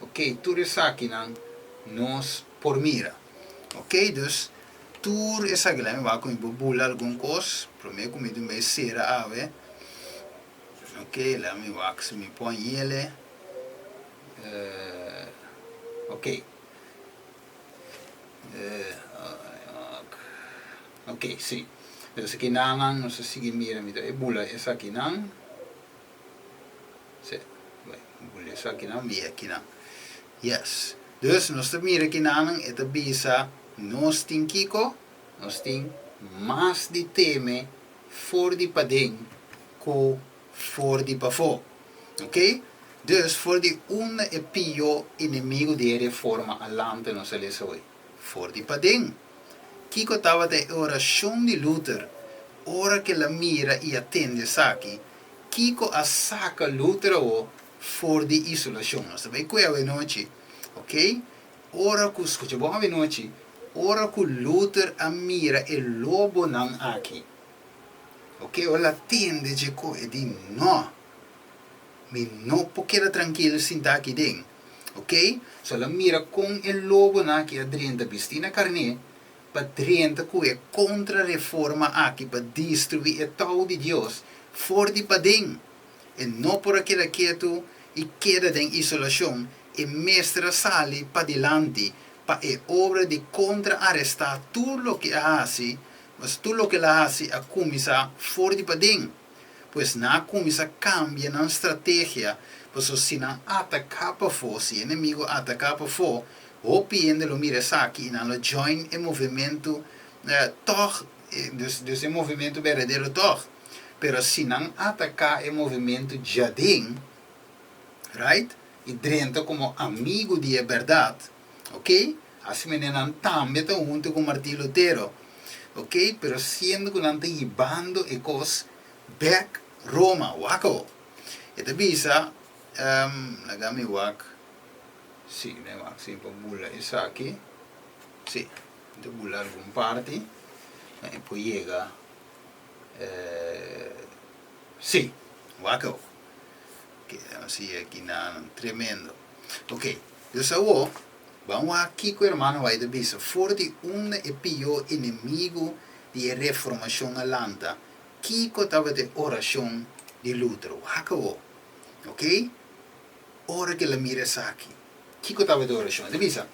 S1: Ok, tur esakinan nos por mira. Ok, dus tur esaki la mi wak ku mi por bula algun kos promé ku mi tin bai sera awe. Ok, la mi wak si mi por hañ'el. Ok. Ok, si. Dus ekinan nos a sigui mira, mi ta e bula esakinan. Si, bai, bula esakinan, bia ekinan. Yes. Dus nos ta mira ekinan, e ta bisa nos tin kiko? Nos tin mas di teme for di paden ku for di pafó. Ok? Dus for di unda e pió enemigu di e reforma a lanta nos a lesa hoy? For di paden. Kiko tabata e orashon di Luther ora ku el a mira i a tende esaki? Kiko a saka Luther awor for di isolashon? Nos ta bai kue awenochi. Ok? Ora ku, skucha bon awenochi, ora ku Luther a mira e lobonan aki, Ok, ora el a tende dje ko, e di, No, mi no por keda trankil sinta aki den. Ok, so el a mira kon e lobonan aki a drenta bistí na karné pa drenta ku e kontrareforma aki pa destruí e tou di Dios for di paden. E no por a keda ketu i keda den isolashon, e mester a sali padilanti pa e obra di kontra-arestá tur loke a hasi. Pues tur loke el a hasi a kuminsá for di paden. Pues nan a kuminsá kambia nan strategia, pasobra si nan ataká pafó, si e enemigu ataká pafó, hopi hende lo mira esaki i nan lo join e movementu tòg, dus e movementu berdadero tòg. Pero si nan ataká e movementu djaden, right, i drenta komo amigu di e bèrdat, ok, Asi manera nan tambe ta hunto ku Martin Lutero, ok, pero siendo ku nan ta hibando e kos bek Roma, wak awo. E ta bisa, laga mi wak, si, mi wak si mi por bula esaki, si, mi ta bula algun parti, pa mi por yega, si, wak awo. Ok, si aki nan, tremendo. Ok, dus awo. Ban wak kiko hermano White a bisa, For di unda e pió enemigu di e Reformashon a lanta, kiko tabata e orashon di Luther? Wak awo. Ok? Ora ku el a mira esaki, kiko tabata e orashon? E ta bisa,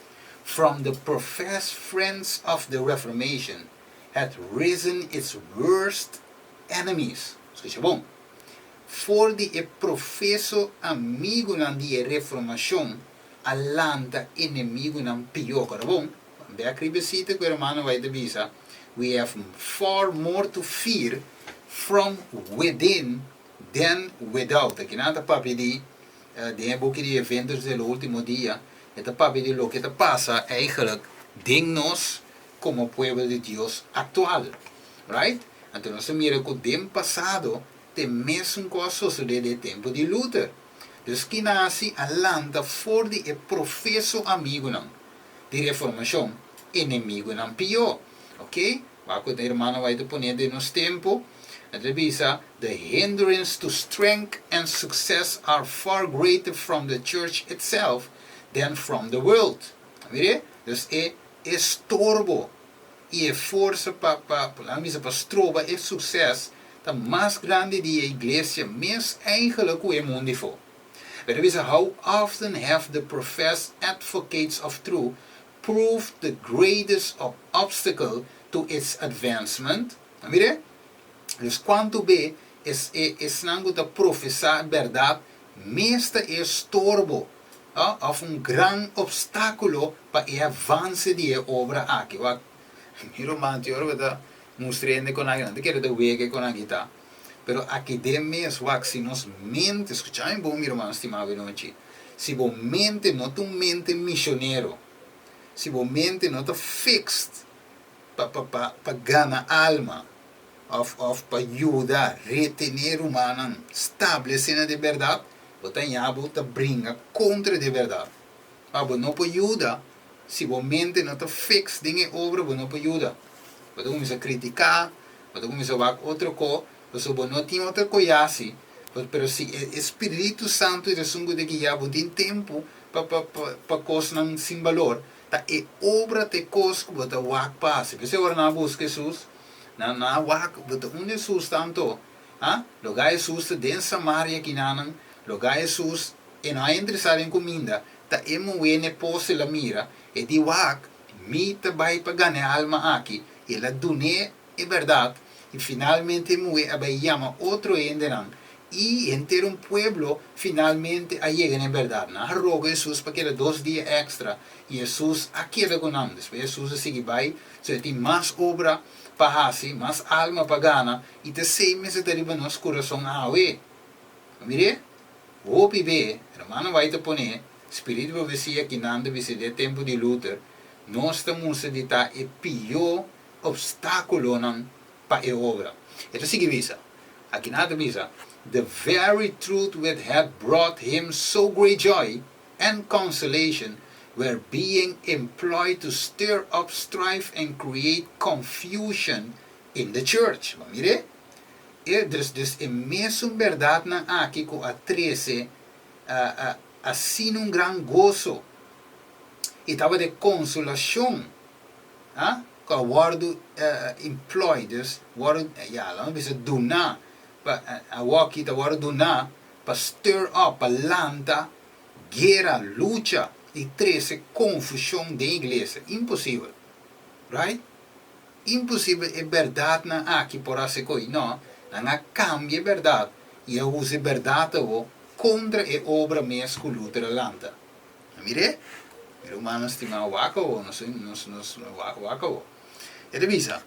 S1: From the professed friends of the Reformation had risen its worst enemies. Skucha bon. For di e profeso amigunan di e Reformashon a lanta enemigunan pió. Kòrda bon, bèk riba e sita ku e hermano White ta bisa, We have far more to fear from within than without. Aki nan ta papia di, den e buki di Eventos del Ultimo Dia, e ta papia di loke ta pasa eigenlijk den nos komo pueblo di Dios aktual. Right? Anto nos ta mira ku den pasado te mesun kos sosodé den e tempu di Luther. Dus ki nasi a lanta for di e profeso amigunan di Reformashon, enemigunan pió. Ok, wak ku e hermano White ta pone den nos tempu, e ta bisa, The hindrance to strength and success are far greater from the church itself than from the world. A mira? Dus e estorbo i e forsa pa, pa, laga mi bisa, pa stroba e sukses ta mas grandi di e iglesia mes eigenlijk ku e mundu afó. Pero bisa, How often have the professed advocates of truth proved the greatest obstacle to its advancement? A mira? Dus kuantu be es e esnan ku ta profesá e bèrdat mes ta e storbo òf un gran opstákulo pa e avanse di e obra aki. Wak, mi ruman tin ora ku ta mustra hende kon aki, nan ta kere ta wega kon aki ta. Pero aki den mes, wak, si nos mente, skucha mi bon mi ruman stimá awenochi, si bo mente no ta un mente mishonero, si bo mente no ta fixed pa pa pa pa gana alma òf òf pa yuda retené rumannan stablesé na di bèrdat, Bo ta haña bo ta bringa kontra di e bèrdat. Ma bo no por yuda si bo mente no ta fix den e obra, bo no por yuda. Bo ta kuminsá kritiká, bo ta kuminsá wak otro ko, pasobra bo no tin otro ko yasi. Pero si e Spiritu Santu ta esun ku ta guia bo, tin tempu pa pa pa kosnan sin balor. Ta e obra ta e kos ku bo ta wak pa hasi. P'esei ora nan a buska Hesus, nan a wak bo ta unda Hesus ta anto. Ha? Logá Hesus ta den Samaria kinanan, logá Hesus e no a interesá den kuminda, ta e muhé n'e pos el a mira, e di wak, Mi ta bai pa gana e alma aki, i el a dun'é e bèrdat, i finalmente e muhé a bai yama otro hendenan, i henter un pueblo finalmente a yega n'e bèrdat. Nan a roga Hesus pa keda dos dia èkstra, i Hesus a keda ku nan. Despues Hesus a sigui bai, so e tin mas obra pa hasi, mas alma pa gana, I ta esei mester ta riba nos kurason awe. Mir'é, hopi be, hermano White ta pone, Spiritu profesia ki nan ta bisa den tempu di Luther, nos ta mustra di ta e pió opstákulonan pa e obra. E ta sigui bisa, aki nan ta bisa, The very truth which had brought him so great joy and consolation were being employed to stir up strife and create confusion In the church. Bo mir'é? E dus dus e mesun bèrdatnan aki ku a trese asina un gran goso i tabata e konsolashon, ha, ku a wòrdu employ, dus wòrdu, ya, laga nos bisa duná pa, awòki ta wòrdu duná pa stir up, pa lanta guera, lucha i trese konfushon den iglesia. Imposibel. Right? Imposibel e bèrdatnan aki por hasi koi. No, nan a kambia e bèrdat i a usa e bèrdat awo kontra e obra mes ku Luther a lanta. A mir'é? Mi rumannan stimá, wak awo, nos nos nos wak wak awo. E ta bisa,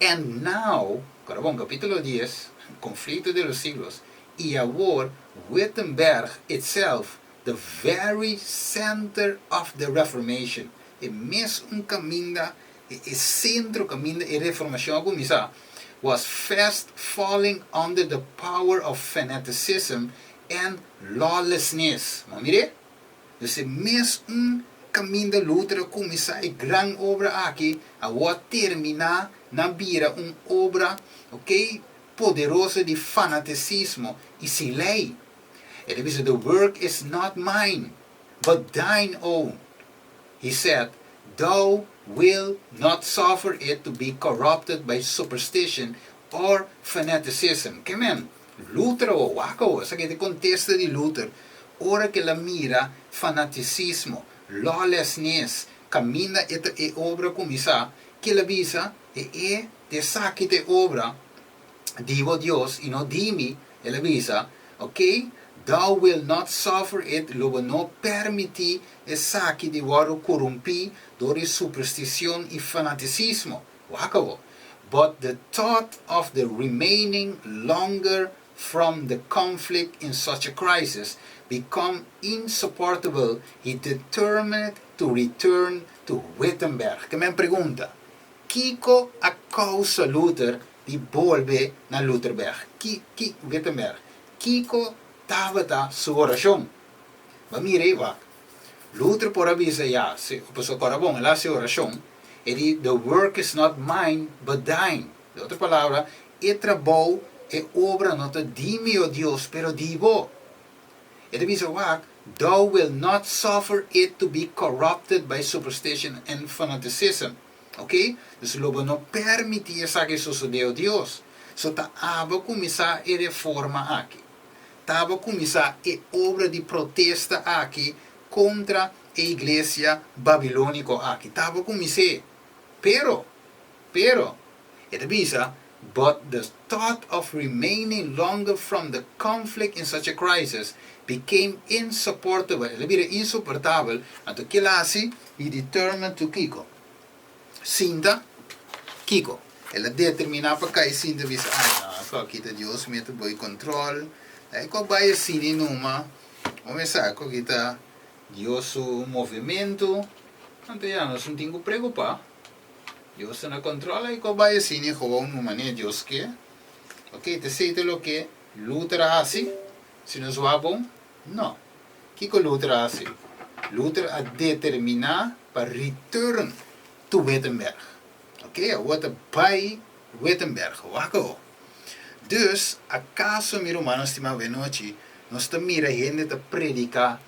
S1: And now, kòrda bon, kapítulo dies, Conflicto de los Siglos, i awor Wittenberg itself, the very center of the Reformation, e mes un kaminda E sentro kaminda e Reformashon a kuminsá, was fast falling under the power of fanaticism and lawlessness. Bo a mir'é? Dus e mes un kaminda Luther a kuminsá e gran obra aki, awor a terminá na bira un obra, ok, poderoso di fanaticismo i sin lei. E ta bisa, The work is not mine, but thine own. He said, Thou will not suffer it to be corrupted by superstition or fanaticism. Ke men? Luther awor, wak awor, esaki ta e kontesta di Luther ora ku el a mira fanaticismo, lawlessness, kaminda e ta e obra kuminsá, ke el a bisa, E e ta esaki ta e obra di bo Dios i no di mi, el a bisa, ok, Thou will not suffer it, lo bo no permití esaki di wòrdu korumpí dor di supersticion i fanatisismo. Wak awor. But the thought of the remaining longer from the conflict in such a crisis become insupportable, he determined to return to Wittenberg. Ke men pregunta, Kiko a kousa Luther di bolbe na Lutherberg? Ki, ki, Wittenberg? Kiko tabata su orashon? Bo a mira ei wak. Luther por a bisa ya, si, pasobra kòrda bon, el a hasi orashon, e di, The work is not mine, but thine. Den otro palabra, e trabou, e obra no ta di mi, o Dios, pero di bo. E ta bisa wak, Thou will not suffer it to be corrupted by superstition and fanaticism. Ok? Dus lo bo no permití esaki sosodé, o Dios. So ta abo kuminsá e reforma aki. Ta abo kuminsá e obra di protesta aki kontra e iglesia babilóniko aki. Ta abo kumins'é. Pero, pero, e ta bisa, But the thought of remaining longer from the conflict in such a crisis became insupportable, el a bira insoportabel, anto kila hasi? He determined to kiko? Sinta kiko? El a determiná pa kai sinta bisa, Ay, no, ako aki ta Dios mi ta boi control, ay ku a bai asina numa, bo mi sa ku aki ta Dios su movementu, anto ya nos no tin ku preokupá. Dios ta na control ay ku a bai asina gewoon un manera Dios ke. Ok, ta esei ta loke Luther a hasi, si nos wak bon. No. Kiko Luther a hasi? Luther a determiná pa return to Wittenberg. Oké, awor ta bai Wittenberg. Wak awor. Dus, akaso, mi rumannan stimá, awenochi nos ta mira hende ta prediká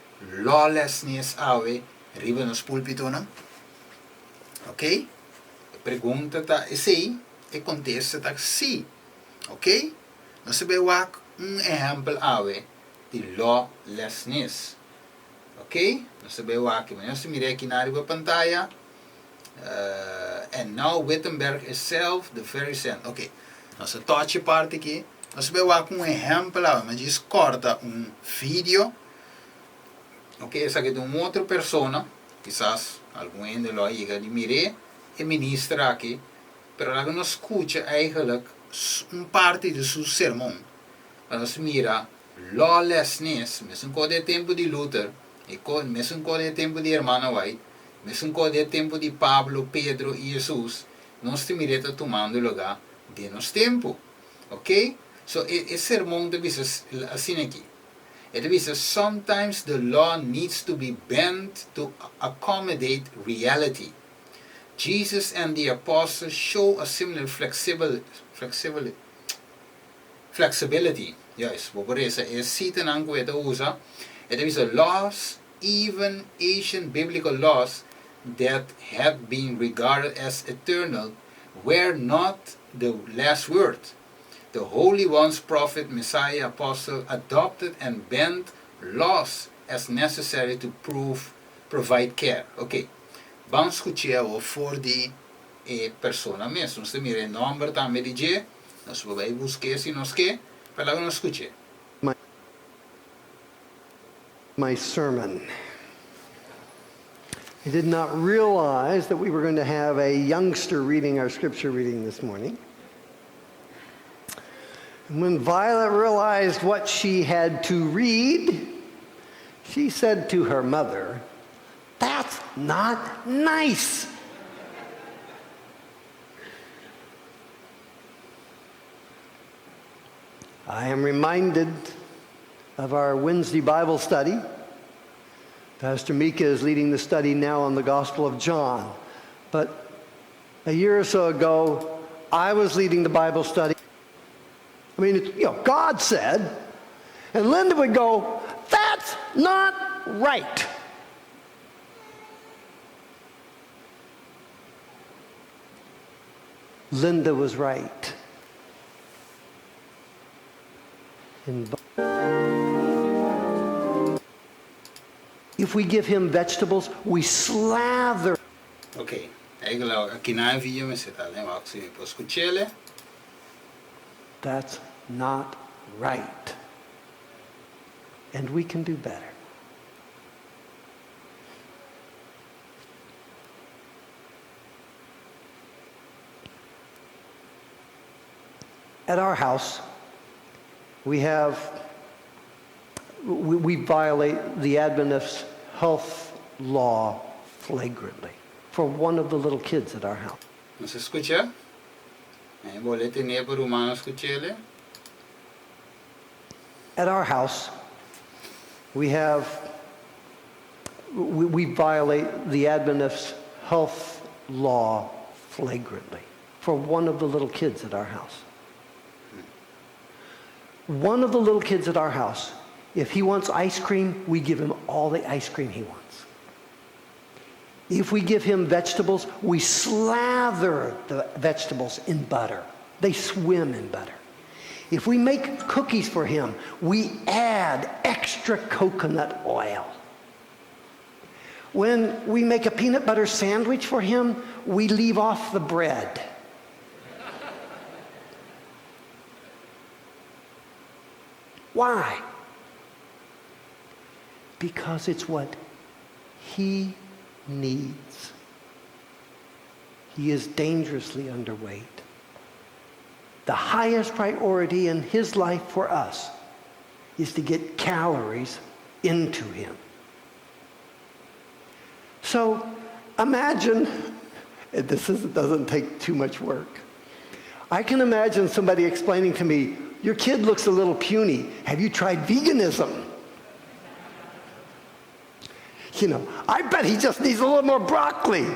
S1: lawlessness awe riba nos púlpitonan? Oké? E pregunta ta esei, e kontesta ta sí. Oké? Nos ta bai wak un ehèmpel awe di lawlessness. Oké? Nos ta bai wak, nos ta mira aki nan riba pantaya. And now Wittenberg itself, the very center. Oké, nos ta touch e parti aki. Nos ta bai wak un ehèmpel awe. Mi a djis kòrta un video. Oké, esaki ta un otro persona. Kisas algun hende lo a yega di mir'é, e minister aki. Pero laga nos skucha eigenlijk un parti di su sermon pa nos mira lawlessness, mesun kos den e tempu di Luther, mesun kos den e tempu di Hermana White, mesun kos den e tempu di Pablo, Pedro i Hesus, nos ta mir'é ta tumando lugá den nos tempu. Ok? So e sermon ta bisa asina aki. E ta bisa, Sometimes the law needs to be bent to accommodate reality. Jesus and the apostles show a similar flexible, flexible, flexibility. Juist, bo por resa e citanan cu e ta usa. E ta bisa, Laws, even ancient biblical laws that had been regarded as eternal, were not the last word. The Holy One's prophet, Messiah, apostle adopted and bent laws as necessary to prove, provide care. Ok, ban scuch'e awor for di e persona mes. Nos ta mira e nomber tambe di dje, nos por bay busc'e si nos ke, pero laga nos scuch'e.
S3: My sermon. I did not realize that we were going to have a youngster reading our scripture reading this morning. And when Violet realized what she had to read, she said to her mother, That's not nice. I am reminded of our Wednesday Bible study. Pastor Mika is leading the study now on the Gospel of John. But a year or so ago, I was leading the Bible study. I mean, you know, God said, and Linda would go, That's not right. Linda was right. And if we give him vegetables, we slather.
S1: Ok, eigenlijk aki na e video mester ta den wak si mi por skuch'ele.
S3: That's not right. And we can do better. At our house, we have, we, we violate the Adventist health law flagrantly for one of the little kids at our house.
S1: Nos a skucha? E bole tene pa rumannan skuch'ele.
S3: At our house, we have, we, we violate the Adventist health law flagrantly for one of the little kids at our house. One of the little kids at our house, if he wants ice cream, we give him all the ice cream he wants. If we give him vegetables, we slather the vegetables in butter. They swim in butter. If we make cookies for him, we add extra coconut oil. When we make a peanut butter sandwich for him, we leave off the bread. Why? Because it's what he needs. He is dangerously underweight. The highest priority in his life for us is to get calories into him. So imagine, this is, doesn't take too much work. I can imagine somebody explaining to me, Your kid looks a little puny. Have you tried veganism? I bet he just needs a little more broccoli.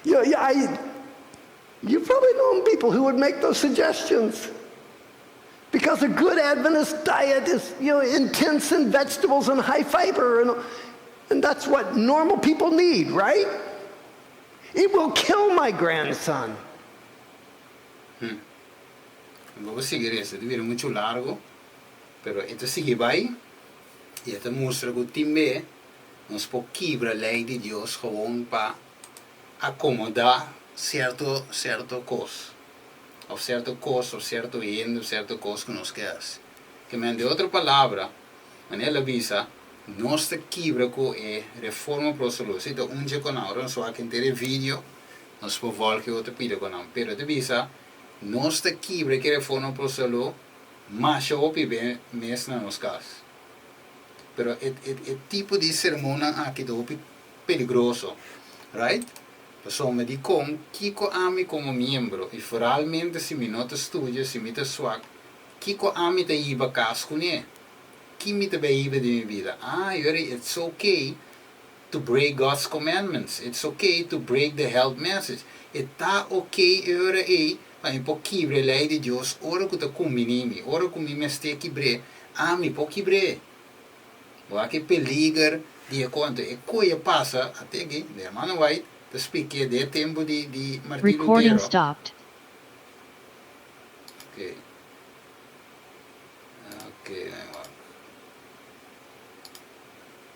S3: Yeah, you've probably known people who would make those suggestions. Because a good Adventist diet is intense in vegetables and high fiber, and that's what normal people need, right? It will kill my grandson.
S1: Ban sigui esaki, ta bira muchu largu, pero e ta sigui bai, i e ta mustra ku tin be nos por kibra lei di Dios gewoon pa akomodá sierto kos, òf sierto kos, òf sierto hende, òf sierto kos ku nos ke. Ke men, den otro palabra, manera el a bisa, nos ta kibra ku e reforma pro salú. Si ta un dia ku nan, ora nos wak henter e video, nos por volge otro pida ku nan. Pero ta bisa, nos ta kibra ku e reforma pro salú, masha hopi be mes na nos kas. Pero e tipo di sermon aki ta hopi peligroso, right? Pasobra di kon kiko ami komo miembro i foralmente si mi no ta studia, si mi ta swak, kiko ami ta hiba kas kuné? Ki mi ta hiba den mi bida? Ah, yori, it's okay to break God's commandments. It's okay to break the health message. E ta okay ora ei pa mi por kibra lei di Dios ora ku ta kumbiní mi, ora ku mi mester kibr'é, ami por kibr'é. Wak e peliger di e konto. E kos a pasa te aki, di ruman White, ta splika di tempu di Martin
S4: Recording
S1: Lutero.
S4: Stopped.
S1: Ok. Ok, wak.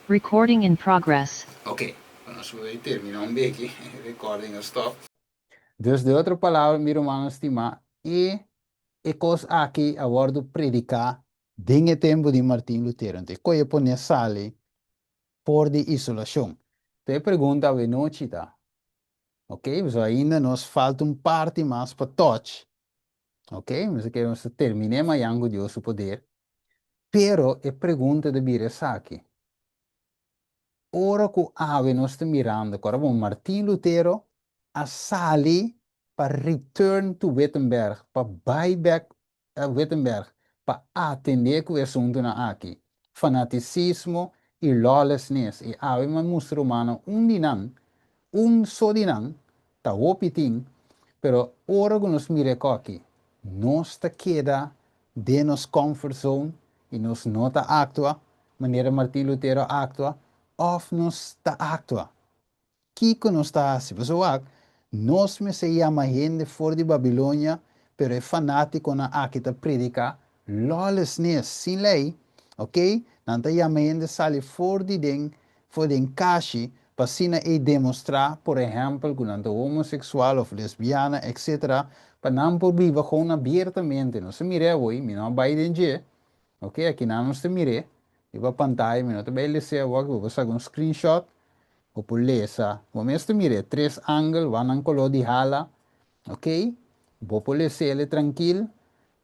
S4: Recording in progress.
S1: Ok, nos ta bai terminá un beki. Recording stop. Dus den otro palabra, mi ruman stimá, e kos aki a wòrdu prediká den e tempu di Martin Lutero. Anto, kos a pone sali for di isolashon. Anto, e pregunta anochi ta, ok, so ainda nos falta un parti mas pa touch, ok, nos ke nos terminá mañan ku Dios su poder, pero e pregunta ta bira esaki. Ora ku awe nos ta mirando, awor bon, Martin Lutero a sali pa return to Wittenberg, pa bai back Wittenberg, pa atendé ku e asuntunan aki. Fanatisismo i lawlessness. I awe mi a mustra rumannan un di nan, un so di nan, ta hopi tin, pero ora ku nos mira aki, nos ta keda den nos comfort zone i nos no ta aktua manera Martin Lutero a aktua, òf nos ta aktua. Kiko nos ta hasi? Pasobra nos mester yama hende for di Babilonia, pero e fanátikonan aki ta prediká lawlessness, sin lei, ok? Nan ta yama hende sali for den kashi, pa asina e demostrá, por ehèmpel, ku nan ta homoseksual òf lesbiana, etc., pa nan por biba gewoon abiertamente. Nos a mira awe, mi no a bai den dje, ok? Aki nan nos ta mira, riba pantaya, mi no ta bai lesa awor, bo saka un screenshot, bo por lesa. Bo mes ta mira, tres angel, nan koló di hala, ok? Bo por les'é trankil.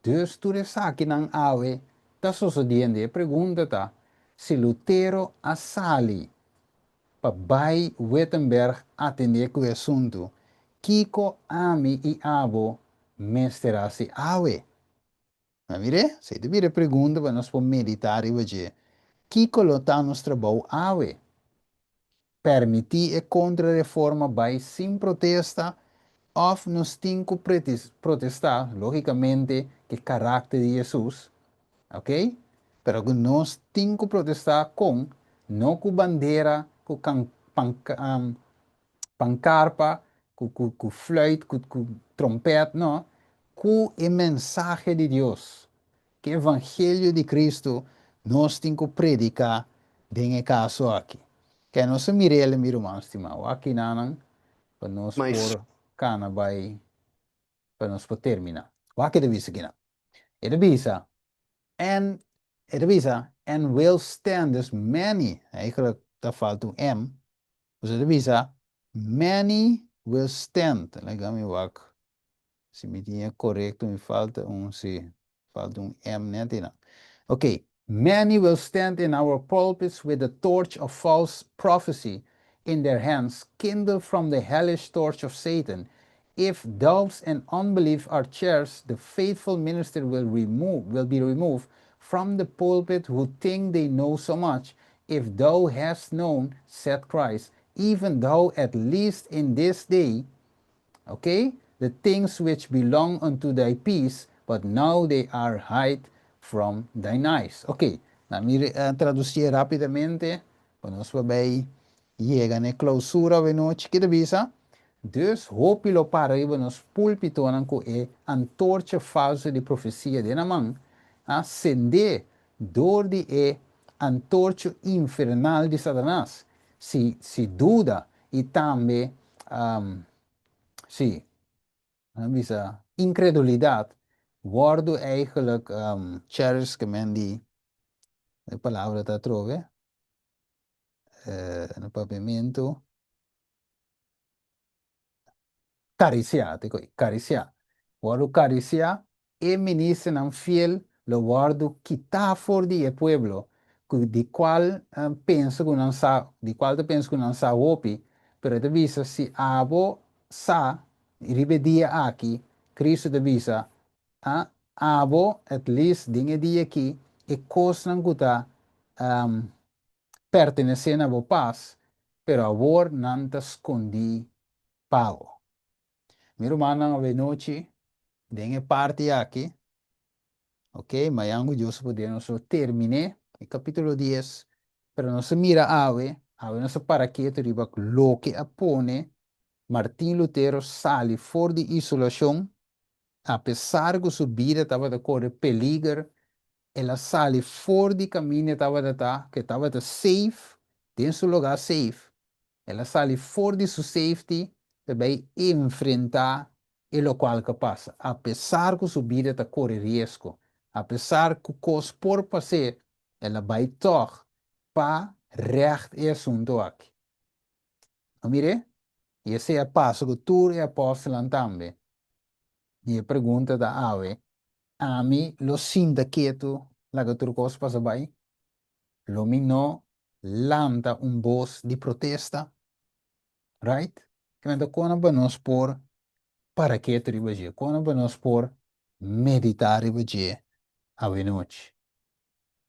S1: Dus tur esakinan awe ta sosodiendo. E pregunta ta, si Lutero a sali pa bai Wittenberg atendé ku e asuntu, kiko ami i abo mester hasi awe? Ma mira, esei ta bira pregunta pa nos por meditá riba dje. Kiko lo ta nos trabou awe? Permití e kontra-reforma bai sin protesta òf nos tin ku protestá, lógikamente, ku e karakter di Hesus, ok? Pero ku nos tin ku protestá kon, no ku bandera, ku kan, pan, pankarta, ku flùit, ku tròmpèt, no, ku e mensahe di Dios, ku evangelio di Kristu nos tin ku prediká den e kaso aki. Ku nos mira mi ruman stimá, aki nan pa nos por kana bai pa nos por terminá. Wak e ta bisa akinan. E ta bisa and e ta bisa and will stand, there's many, eigenlijk ta falta un M. E ta bisa many will stand. Laga mi wak. Si mi tin korekto, mi falta un si, falta un M, nè, tina. Ok. Many will stand in our pulpits with the torch of false prophecy in their hands, kindled from the hellish torch of Satan. If doubts and unbelief are chairs, the faithful minister will be removed from the pulpit who think they know so much. If thou hast known, said Christ, even thou at least in this day, okay, the things which belong unto thy peace, but now they are hid from thine eyes. Ok, na mi traducié rapidamente, pa nos por bay yega na e clausura awenochi. Ki ta bisa? Dus hopi lo para riba nos pulpitonan cu e antorcha falso di profecia den nan man, a sendé dor di e antorcho infernal di Satanas, si, si duda i tambe, si, nan bisa, incredulidat wòrdu eigenlijk, cherish ke men di, e palabra ta atrobe, na papiamentu, karisiá, te koe, karisiá. Wòrdu karisiá, e ministernan fiel lo wòrdu kitá for di e pueblo, ku di kual pensa ku nan sa, di kual ta pensa ku nan sa hopi, pero e ta bisa si abo sa riba e dia aki, Cristo ta bisa, a abo at least den e dia aki e kosnan ku ta pertenesé na bo pas, pero awor nan ta skondí pa bo. Mi rumannan awenochi den e parti aki, ok, mañan ku Dios poder nos lo terminé e kapítulo dies, pero nos a mira awe, awe nos a para ketu riba loke a pone Martin Lutero sali for di isolashon, apesar ku su bida tabata kore peliger, el a sali for di kaminda e tabata ta, ku e tabata safe, den su lugá safe, El a sali for di su safety pa bai enfrentá e lokual ku a pasa, apesar ku su bida ta kore riesgo, apesar ku kos por pas'é, el a bai tòg pa règt e asuntu aki. No mir'é? I esei a pasa ku tur e apòstelnan tambe. I e pregunta ta awe, Ami lo sinta ketu laga tur kos pasa bai? Lo mi no lanta un bos di protesta? Right? Kende kon pa nos por para ketu riba dje? Kon pa nos por medita riba dje awenochi?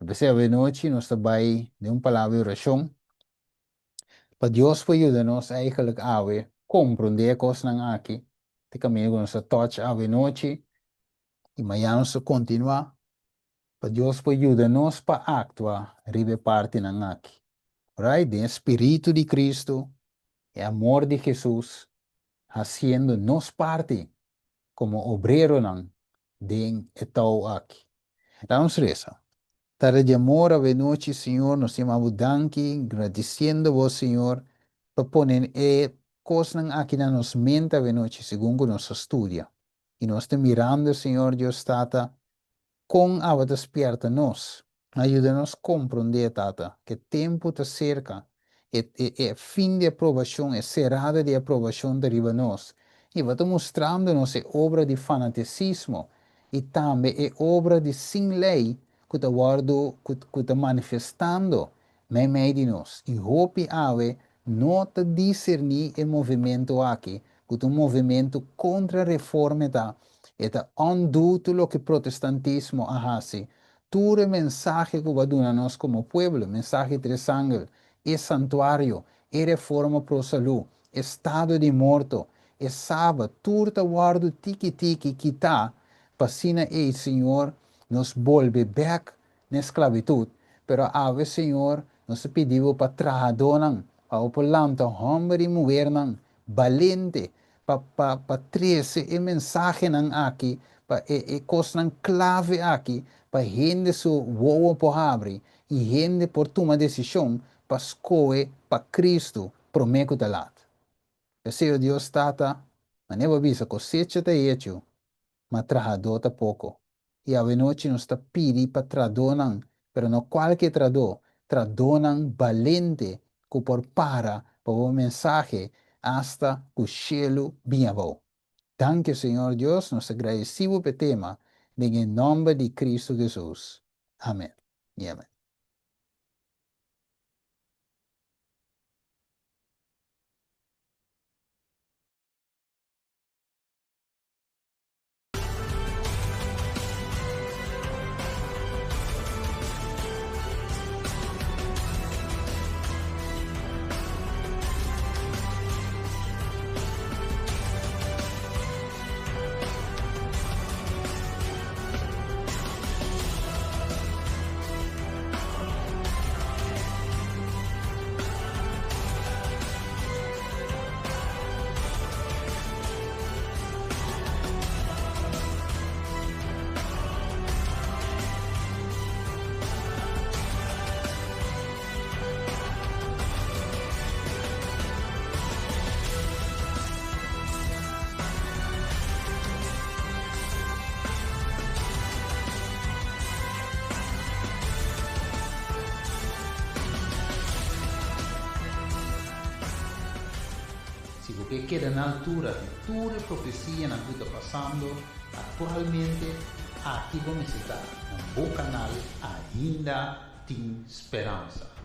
S1: P'esei awenochi nos ta bai den un palabra di orashon pa Dios por yuda nos eigenlijk awe komprondé e kosnan aki, te kaminda ku nos ta touch awenochi i mañana nos ta kontinuá. Pa Dios por yuda nos pa aktua riba e partinan aki. Right? Den e spiritu di Cristo, e amor di Jesus, hasiendo nos parti komo obreronan den e tou aki. Laga nos resa. Tata di amor, awenochi, Señor, nos ta yama Bo danki, gradisiendo Bo, Señor, pa pone e kosnan aki na nos mente awenochi segun ku nos ta studia. I nos ta mirando, Señor Dios Tata, Kon aba ta spièrta nos? A yuda nos komprondé, Tata, ku e tempu ta serka, e e e fin di aprobashon, e serada di aprobashon ta riba nos. I bo ta mustrando nos e obra di fanatisismo i tambe e obra di sin lei ku ta wòrdu ku ku ta manifestando meimei di nos. I hopi awe no ta diserní e movementu aki, ku ta un movementu kontra reforme ta, e ta undo tur loke protestantismo a hasi, tur e mensahe ku bo a duna nos komo pueblo, mensahe Tresangel, e santuario, e reforma pro salú, e stado di morto, e sabat, tur ta wòrdu tiki tiki kitá pa asina ei, Señor, nos bolbe bèk n'e sklabitut, pero awe, Señor, nos ta pidi Bo pa trahadónan, pa Bo por lanta hòmber i muhernan balente pa, pa, pa trese e mensahenan aki, pa e, e kosnan klave aki, pa hende su wowo por habri i hende por tuma desishon pa skohe pa Kristu promé ku ta lat. P'esei, o Dios Tata, manera Bo a bisa, kosecha ta hechu, ma trahadó ta poko. I awenochi nos ta pidi pa tradónan, pero no kualke tradó, tradónan balente ku por para pa bo mensahe asta ku shelu bin abou. Danki Señor Dios, nos ta gradisí bo p'e tema, den e nòmber di Kristu Hesus. Amen i amen. ke keda na altura di tur e profesianan ku ta pasando aktualmente, aki bo mester ta na bo kanal Ainda Tin Speransa.